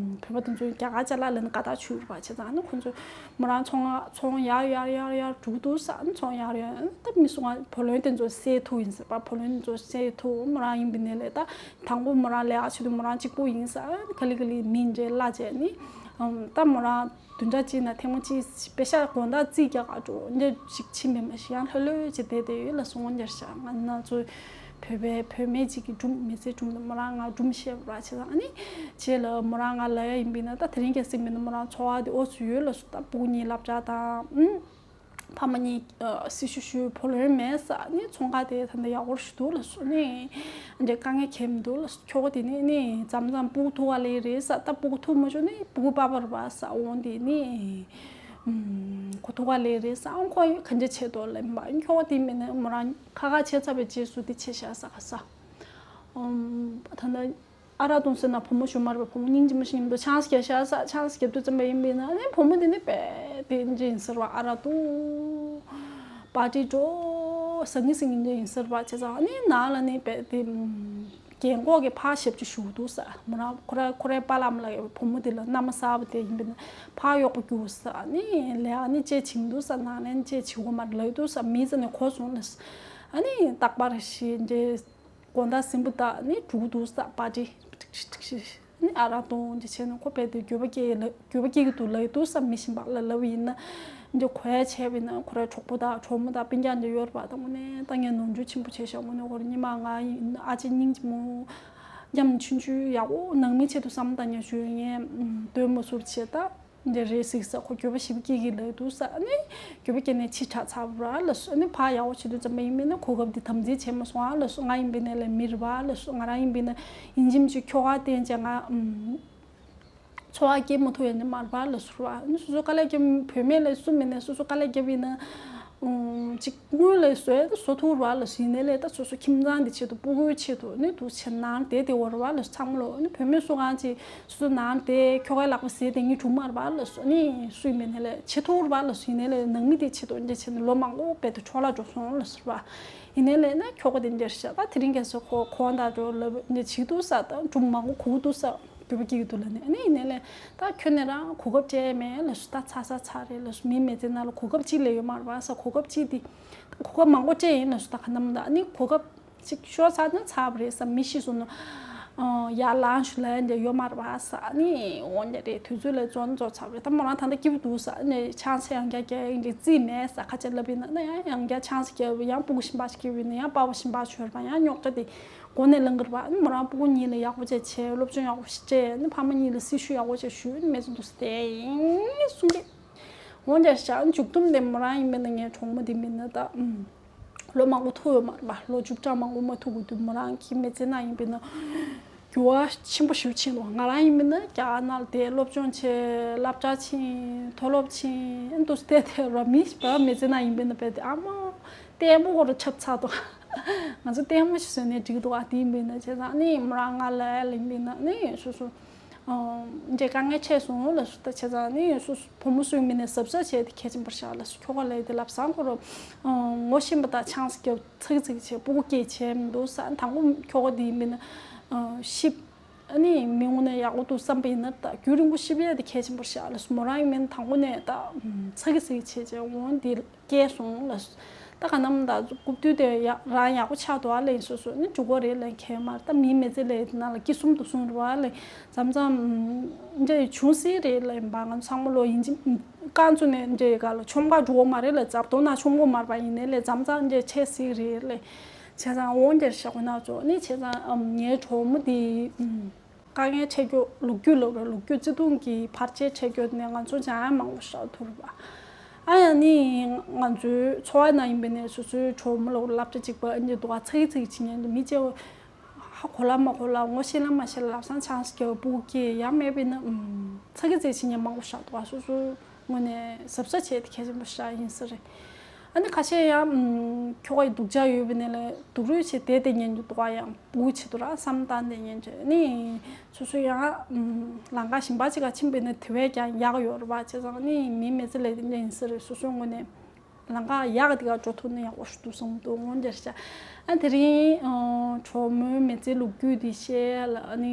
བོད་པ་དེ་ཚོས་རྒྱ་གར་ཅ་ལག་ལ་ནི་དགའ་ཐག་ཆོད་རེད་པ། བྱས་ཙང་ཨ་ནི་ཁོ་ཚོས་མོ་རང་ཚོང་ཚོང་ཡར་ཡར་ཡར་ཡར་འགྲོ་གི་འདུག་ས། ཨ་ནི་ཚོང་ཡར་ཡར་ཨ་ནི་ད་མི་སོང་ང་བུ་ལོན་དེ་ཚོ་སེལ་ཐུབ་ཡིན་ཟེར་པ། བུ་ལོན་དེ་ཚོ་སེལ་ཐུབ། མོ་རང་ཡིན་པའི་ནས་ལས་ད་དང་པོ་མོ་རང་ལས་ཀ་བྱེད་དུས་མོ་རང་གཅིག་པུ་ཡིན་ས། ཨ་ནི་ག་ལེ་ག་ལེ་མི་འདྲེ་གླ་བྱས་ནི་ཨམ་ད་མོ་རང་བདུན་ཕྲག་གཅིག་ན་ཐེངས་མ་གཅིག་པེ་ཤ་དགོང་དག་རྩིས་རྒྱག་ག་འགྲོ་འདྲ་ཞིག་ཕྱིན་པས་མ་གཞི་ཡང་ལྷོད་ལྷོད་བྱས་བསྡད་བསྡད་ཡོད་ལ་སོང་འདྲ་ཤག་ང་ན་ཚོ། བོད་པའི་བུད་མེད་ཅིག་གིས་སྒྲུང་མི་ཚེ་སྒྲུང་དུ་མོ་རང་ང་སྒྲུང་བཤད་པ་ར་བྱེད་དང་ཨ་ནི་བྱེད་ལ་མོ་རང་ང་ལ་ཡ་ཡིན་པས་ན་ད་དེ་རིང་ཁ་སང་མིན་ན་མོ་རང་འཚོ་བ་དེ་ཨོ་ཚོ་ཡོད་ལ་སུ། ད་སྤུ་གུ་གཉིས་སློབ་གྲྭ་དང་ཨུམ་ཕ་མ་གཉིས་སྲི་ཞུ་ཞུ་བུ་ལོན་མེད་ས་ནི་ཚོང་ཁང་དེ་ད་ལྟ་ཡག་པོ་ཞིག་འདུག་ལ་སུ་ནི་འདྲ་དཀའ་ངལ་འཁྱེར་མི་འདུག་ལ་སུ། ཁྱོ་ག་དེ་ནི་ནི་མཚམས་མཚམས་སྤུ་གུ་ཐུག་ག་ལེ་རེད་ས། ད་སྤུ་གུ་ཐུག་མ་བྱུང་ནི་སྤུ་གུ་པ་པ་ར་བ་ས་འོང་དེ་ནི། ཁོ་ཐུག་ག་ལེ་རེད་ས། ཨང་ཁོ་ག་འདྲ་བྱེད་དོ་ལེན་པ་ཁྱོ་ག་དེ་མིན་ན་མོ་རང་ཁ་ཁ་བྱས་ཚར་བའི་རྗེས་སུ་དེ་བྱས་ཤག་ས་ག་ས། ཨམ། ད་ལྟ་ཨ་རག་འཐུང་ཟེར་ན་བུ་མོ་ཞུ་མ་རེད་པ། བུ་མོ་སྙིང་རྗེ་མོ་ཞིག་ཡིན་འདུག་ཆང་ས་རྒྱབ་ཤག་ས། ཆང་ས་རྒྱབ་དུས་ཙམ་པ་ཡིན་པས་ན་ཨ་ནི་བུ་མོ་དེ་ནི་དཔེ་དེ་འདྲ་ཡིན་ཟེར་བ། ཨ་རག་འཐུང་། པར་ཊི་འགྲོ། ཟང་ངི་ཟིང་ངི་འདྲ་ཡིན་ཟེར་བ། བྱས་ཙང་ཨ་ནི་ནང་ལ་ནི་དཔེ་དེ་རྒན་གོག་གི་ཕར་ཞབས་ཕྱི་ཞུ་འདུག་ས། མོ་རང་ཁོ་ར་ཁོ་རའི་པཱ་ལགས་ཨ་མ་ལགས་ཀྱི་བུ་མོ་དེ་ལ་མནའ་མ་གསར་པ་དེ་ཡིན་པས་ན་ཕར་གཡོག་པོ་རྒྱུགས་ས། ཨ་ནི་ལས་ཨ་ནི་ཅེ་བྱིང་འདུག་ས། ནང་ལན་ཅེ་བྱིང་གོ་མ་ལགས་འདུག་ས། མི་ཚེ་ནི་གོ་སོང་ལ། ཨ་ནི་རྟག་པར་ཞི་འདྲ། དགོང་དག་སྲིན་པོ་དག་ནི་འགྲོ་གི་འདུག་ས། པར་ཊི་ནི་ཨ་རག་འཐུང་འདི་བྱས་ནས་ཁོ་དཔེ་དེ་འགྱོད་པ་སྐྱེ་ལ་འགྱོད་པ་སྐྱེ་གི་འདུག་ལབ་ཀྱི་འདུག་ས། མི་གཞན་པ་ལ་ལབ་ཡིན་ན་ འདི་གོ་ཡ་བྱས་པ་ཡིན་ན་ཁོ་རའི་གྲོགས་པོ་དང་གྲོགས་མོ་དང་སྤུན་ཀྱག་འདི་ཡོད་རེད་པ། ད་དངོས་གནས་ད་ངས་ནོར་འཁྲུལ་ཆེན་པོ་བྱས་ཤག་དངོས་གནས་ཁོ་རང་ཉི་མ་ང་ཡིན་ཨ་ཅེ་སྙིང་རྗེ་མོ། ཡ་མ་ཆུང་ཆུང་ཡག་པོ་ནང་མི་ཆེད་དུ་བསམ་བཏང་ཉན་ཞུ་ངས་འདོན་མ་ཟུར་བྱས་ད། འདི་རེད་ཟིག་ས་ཁོ་འགྱོད་པ་ཞེ་པོ་སྐྱེ་གི་ལབ་འདུག་ས་ནི། འགྱོད་པ་སྐྱེ་ནས་ཕྱི་དྲགས་ཚར་བ་ར་ལ་སོ་ནི་ཕ་ཡག་པོ་བྱེད་དུས་ཙམ་པ་ཡིན་མིན་ན་གོ་སྐབས་འདི་དམ་འཛིན་བྱས་མ་སོང་ཨ་ལ་སོ། ང་ཡིན་པས་ན་ལས་མི་རེད་བ་ལ་སོ། ང་རང་ཡིན་པས་ན་ཡིན་གཅིག་མིན་གཅིག་ཁྱོ་ག་བསྟེན་བྱས་ང་ཨམ། འཚོ་བ་སྐྱེལ་མ་ཐུབ་ཡ་ནི་མ་རེད་བ་ལ་སོ་ར། ནི་སོ་སོ་དཀའ་ལས་རྒྱབ་བུད་མེད་ལ་སུ་མིན་ན་སོ་སོ་དཀའ་ལས་རྒྱབ་ཡིན་ན། ཨུམ། ཅིག་དངུལ་ལས་བཟོ་ཡ་ད་བཟོ་ཐུབ་ར་ལ་སོ། ཡིན་ནའི་ལས་ད་སོ་སོ་ཁྱིམ་ཚང་འདི་ཆེད་དུ་སྤུ་གུའི་ཆེད་དུ་ནི་འདུག་བྱས་ནང་བསྡད་དེ་བོར་བ་ལ་སོ་ཚང་མ་ལོ། ནི་བུད་མེད་སུ་གང་ཅིག་སོ་སོ་ནང་བསྡད་ཁྱོ་གའི་ལག་པ་ཟས་དེ་ངས་གྲུབ་མ་རེད་བ་ལ་སོ། ནི་སུ་ཡིན་མིན་ནའི་ལས་བྱེད་ཐུབ་ར་ལ་སོ། ཡིན་ནའི་ལས་ནང་མི་དེ་ཆེད་དུ་འདི་བྱས་ནས་ལོ་མང་པོ་བས་དུ་འཕྲོ་བརླག་འགྲོ་སོང་ལ་སོ་ར། ཡིན་ནའི་ལས་ན་ཁྱོ་ག་དེ་འདིར་བཞག་ད་དེ་རིང་ཁ་སང་ཁོ་ཁོང་དང་འགྲོ་ལབ་འདི་བྱེད་འདུག་ས། ད་གྲུབ་མང་པོ་གོ་འདུག་ས། འགྱོད་པ་སྐྱེ་གི་འདུག་ལབ་ནས་ཨ་ནི་ཡིན་ནའི་ལས་ད་ཁྱོད་ནས་རང་གོ་སྐབས་སྤྲད་མེད་ལ་སོ། ད་ཚར་ཚར་ཚར་རེད་ལ་སོ། མིའི་མི་ཚེ་ནང་ལ་གོ་སྐབས་གཅིག་ལས་ཡོད་མ་རེད་བ་ས། གོ་སྐབས་གཅིག་དེ་ད་གོ་སྐབས་མང་པོ་སྤྲད་ཡིན་ལ་སོ། ད་ག་ནམ་ད་ཨ་ནི་གོ་སྐབས་ཅིག་ཤོར་ཚར་ན་ཚར་བ་རེད་ས། མི་ཤི་སོང་ན་ཡར་ལངས་ཞུ་ལ་འདྲ་ཡོད་མ་རེད་བ་ས། ཨ་ནི་འོང་འདྲ་རེད། དུས་ཚོད་ལ་བཙོན་རྫོགས་ཚར་བ་རེད། ད་མོ་རང་ད་ལྟ་སྐྱིད་པོ་འདུག་ས། ཨ་ནི་ཆང་ས་ཡང་བསྐྱར་བསྐྱར་ཡིན་འདྲ་རྩིས་མེད་ས། ཁ་ཆེ་ལབ་ཡིན་ན་ཨ་ནི་ཡང་ཡང་བསྐྱར་ཆང་ས་བསྐྱར་ཡང་སྤུ་གུ་ཞིམ་པ་ཞིག་སྐྱེ་བ་ཡིན་ན་ཡང་པགས་པ་ཞིམ་པ་ཞིག་ཡོད་རེད་པ། ཡང་རྙོག་དྲ་དེ། གོ་ནས་ལང་གི་རེད་པ། ཨ་ནི་མོ་རང་སྤུ་གུ་གཉིས་ལ་ཡག་པོ་བྱས་བྱས་སློབ་སྦྱོང་ཡག་པོ་ཞིག་སྤྲད། ཨ་ནི་ཕ་མ་གཉིས་ལ་སྲི་ཞུ་ཡག་པོ་བྱས་ཞུས། ཨ་ནི་མེ་ཚོ་འདུག་སྟེ་གསུང་གི། འོན་ཀྱང་ཤག་མཇུག་སྡོམ་དེ་མོ་རང་ཡིན་པས་ན་ངའི་གྲོགས་མོ་དེ་མིན་ན་ད་ཨུམ། ལོ་མང་པོ་ཐུག་ཡོད་མ་རེད་པ། ལོ་བཅུ་ཕྲག་མང་པོ་མ་ཐུག་གི་དུས་མོ་རང་གི་མི་ཚེ་ནང་ཡིན་པས་ན་འགྱུར་བ་ཆེན་པོ་ཞིག་ཕྱིན་འདུག་ང་རང་ཡིན་པས་ན་རྒྱ་གར་ནང་ལ་བསྡད་སློབ་སྦྱོང་བྱས་སློབ་གྲྭ་ཕྱིན་མཐོ་སློབ་ཕྱིན་ཨ་ནི་འདུག་སྟེ་དེ་ར་མི་ཞིག་པ་མི་ཚེ་ནང་ཡིན་པས་ན་བས་དེ་ཨ་མ་ལྟད་མོ་ཁོ་ར་ཆབ་ཚར་འདུག་ང་ཚོ་ལྟད་མོ་ཞིག་བཟོས་ནས་འགྲིག་འདུག་ཨ་དེ་ཡིན་པས་ན་བྱས་ཙང་ནི་མོ་རང་ང་ལ་ལ་ཡིན་པས་ན་ནི་སོ་སོ་འདྲེ་དཀའ་ངལ་ཆེ་སོང་ལ་སོ། ད་བྱས་ཙང་ནི་སོ་སོ་བུ་མོ་སུ་ཡིན་པས་ན་གཟབ་གཟབ་བྱས་ཏེ་གལ་ཆེན་པོར་བཞག་ལ་སོ། ཁྱོ་ག་ལ་དེ་ལབ་སང་ཁོ་ར་ངོ་ཤེས་པ་དང་ཆང་ས་རྒྱབ་ཚིག་ཚིག་བྱས་སྤུ་གུ་སྐྱེས་བྱས་མི་འདུག་ས། དང་པོ་ཁྱོ་ག་དེ་ཡིན་པས་ན་ཤི། ཨ་ནི་མི་ངོ་ནས་ཡག་པོ་འདུག་བསམ་པ་ཡིན་ན་ད་རྒྱུན་རིང་པོ་ཤི་བས་དེ་གལ་ཆེན་པོར་བཞག་ལ་སོ། མོ་རང་ཡིན་མིན་དང་པོ་ནས་ད་ཚ་གི་ཚ་གི་བྱས་བྱས་འོང་དེ་སྐྱེས་སོང་ལ་སོ། ད་ག་ནམ་ད་རྐུབ་སྟོད་དེ་ཡ་རང་ཡག་པོ་ཆགས་འདུག་ཨ་ལེ་སོ་སོ་ནི་འཇུག་གོ་རེད་ལེ་ཁྱད་མར་ད་མིའི་མི་ཚེ་ལས་དེ་ནང་ལ་སྐྱིད་གསུམ་སྡུག་གསུམ་རེད་བ་ལེ། མཚམས་མཚམས་འདྲ་བྱུང་སྲིད་རེད་ལེ་ཡིན་པ་ང་ཚོ་ཚང་མ་ལོ་ཡིན་གཅིག་རྐང་བཙུགས་ནས་འདྲ་ག་ལ་ཆོམ་ཁ་འགྲོ་གོ་མ་རེད་ལེ། རྫབ་དོ་ན་ཆོམ་གོ་མར་པ་ཡིན་ནའི་ལེ་མཚམས་མཚམས་འདྲ་ཆེ་སྲིད་རེད་ལེ། བྱས་ཙང་འོང་འདིར་བཞག་པ་ན་ཚོ་ནི་བྱས་ཙང་ངའི་གྲོགས་མོ་དེ་དཀའ་ངལ་འཕྲད་རྒྱུ་ལོ་རྒྱུས་ལོ་རེད། ལོ་རྒྱུས་བརྩེ་དུང་གི་བར་ཆད་འཕྲད་རྒྱུ་ནས་ང་ཚོ་འཇང་ཡང་མང་པོ་ཞིག་ཐུག་རེད་པ། ཨ་ཡང་ནི་ང་ཚོའི་འཚོ་བ་ནང་ཡིན་པའི་ནས་སོ་སོའི་གྲོགས་མོ་ལོ་སློབ་གྲྭ་གཅིག་པ་ཨ་ནི་འདུག་ཨ་ཚ་གི་ཚ་གི་བྱེད་མཁན་འདུག་མི་གཅིག་ཧ་གོ་ལ་མ་གོ་ལ་ངོ་ཤེས་ལ་མ་ཤེས་ལ་ལབ་སང་ཆང་ས་རྒྱབ་སྤུ་གུ་སྐྱེས་ཡང་མེད་པས་ན་ཚ་གི་ཚ་གི་བྱེད་མཁན་མང་པོ་ཞིག་འདུག་ཨ་སོ་སོའི་ངོས་ནས་གཟབ་གཟབ་བྱས་ཏེ་གལ་ཆེན་པོ་ཞིག་ཡིན་ས་རེད། ཨ་ནི་ཁ་ཤས་ཡང་ཁྱོ་ག་ཡི་སྡུག་ཅག་ཡོད་པའི་ནས་ལ་སྡུག་རུས་བྱས་བསྡད་བསྡད་མཁན་གྱི་འདུག་ཨ་ཡང་སྤུ་གུ་ཆེད་དུ་ར་བསམ་བཏང་བསྡད་མཁན་བྱས་ནི་སོ་སོ་ཡང་ལམ་ཁ་གཞན་པ་ཅིག་ག་ཕྱིན་པའི་ནས་དེ་བས་ཀྱང་ཡག་ཡོད་རེད་པ། བྱས་ཙང་ནི་མིའི་མི་ཚེ་ལས་དེ་འདྲ་ཡིན་ས་རེད། སོ་སོའི་ངོས་ནས་ལམ་ཁ་ཡག་དེ་ག་འགྲོ་ཐུབ་ན་ཡག་པོ་ཞིག་འདུག་བསམ་འདུག་འོང་འདིར་བྱས། ཨ་དེ་རིང་གྲོགས་མོའི་མི་ཚེའི་ལོ་རྒྱུས་དེ་བཤད་ལ་ཨ་ནི་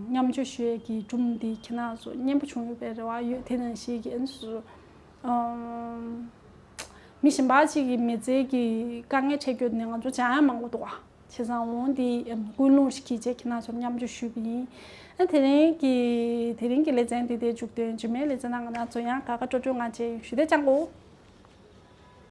མཉམ་སྤྱོད་ཞུ་ཡས་ཀྱི་སྒྲུང་དེ་ཁྱེད་རང་ཚོ་སྙན་པོ་བྱུང་ཡོད་པའི་རེ་བ་ཡོད། དེ་ནང་བཞིན་གྱི་ཨ་ནི་སོ་སོ། མི་གཞན་པ་ཅིག་གི་མི་ཚེ་གི་དཀའ་ངལ་འཕྲད་རྒྱུ་ནི་ང་ཚོ་འཇང་ཡང་མང་པོ་འདུག་བ། བྱས་ཙང་འོང་འདི་ཀུན་སློང་ཞིག་གིས་བྱས་ཁྱེད་རང་ཚོར་མཉམ་སྤྱོད་ཞུས་པ་ཡིན། ཨ་དེ་རིང་གི་དེ་རིང་གི་ལེ་ཚན་འདི་དེ་མཇུག་སྡོད། རྗེས་མའི་ལེ་ཚན་ནང་ང་རང་ཚོ་ཡང་དགའ་དགའ་སྤྲོ་སྤྲོ་ངང་བྱས་ཞུ་བདེ་ཅང་གོ།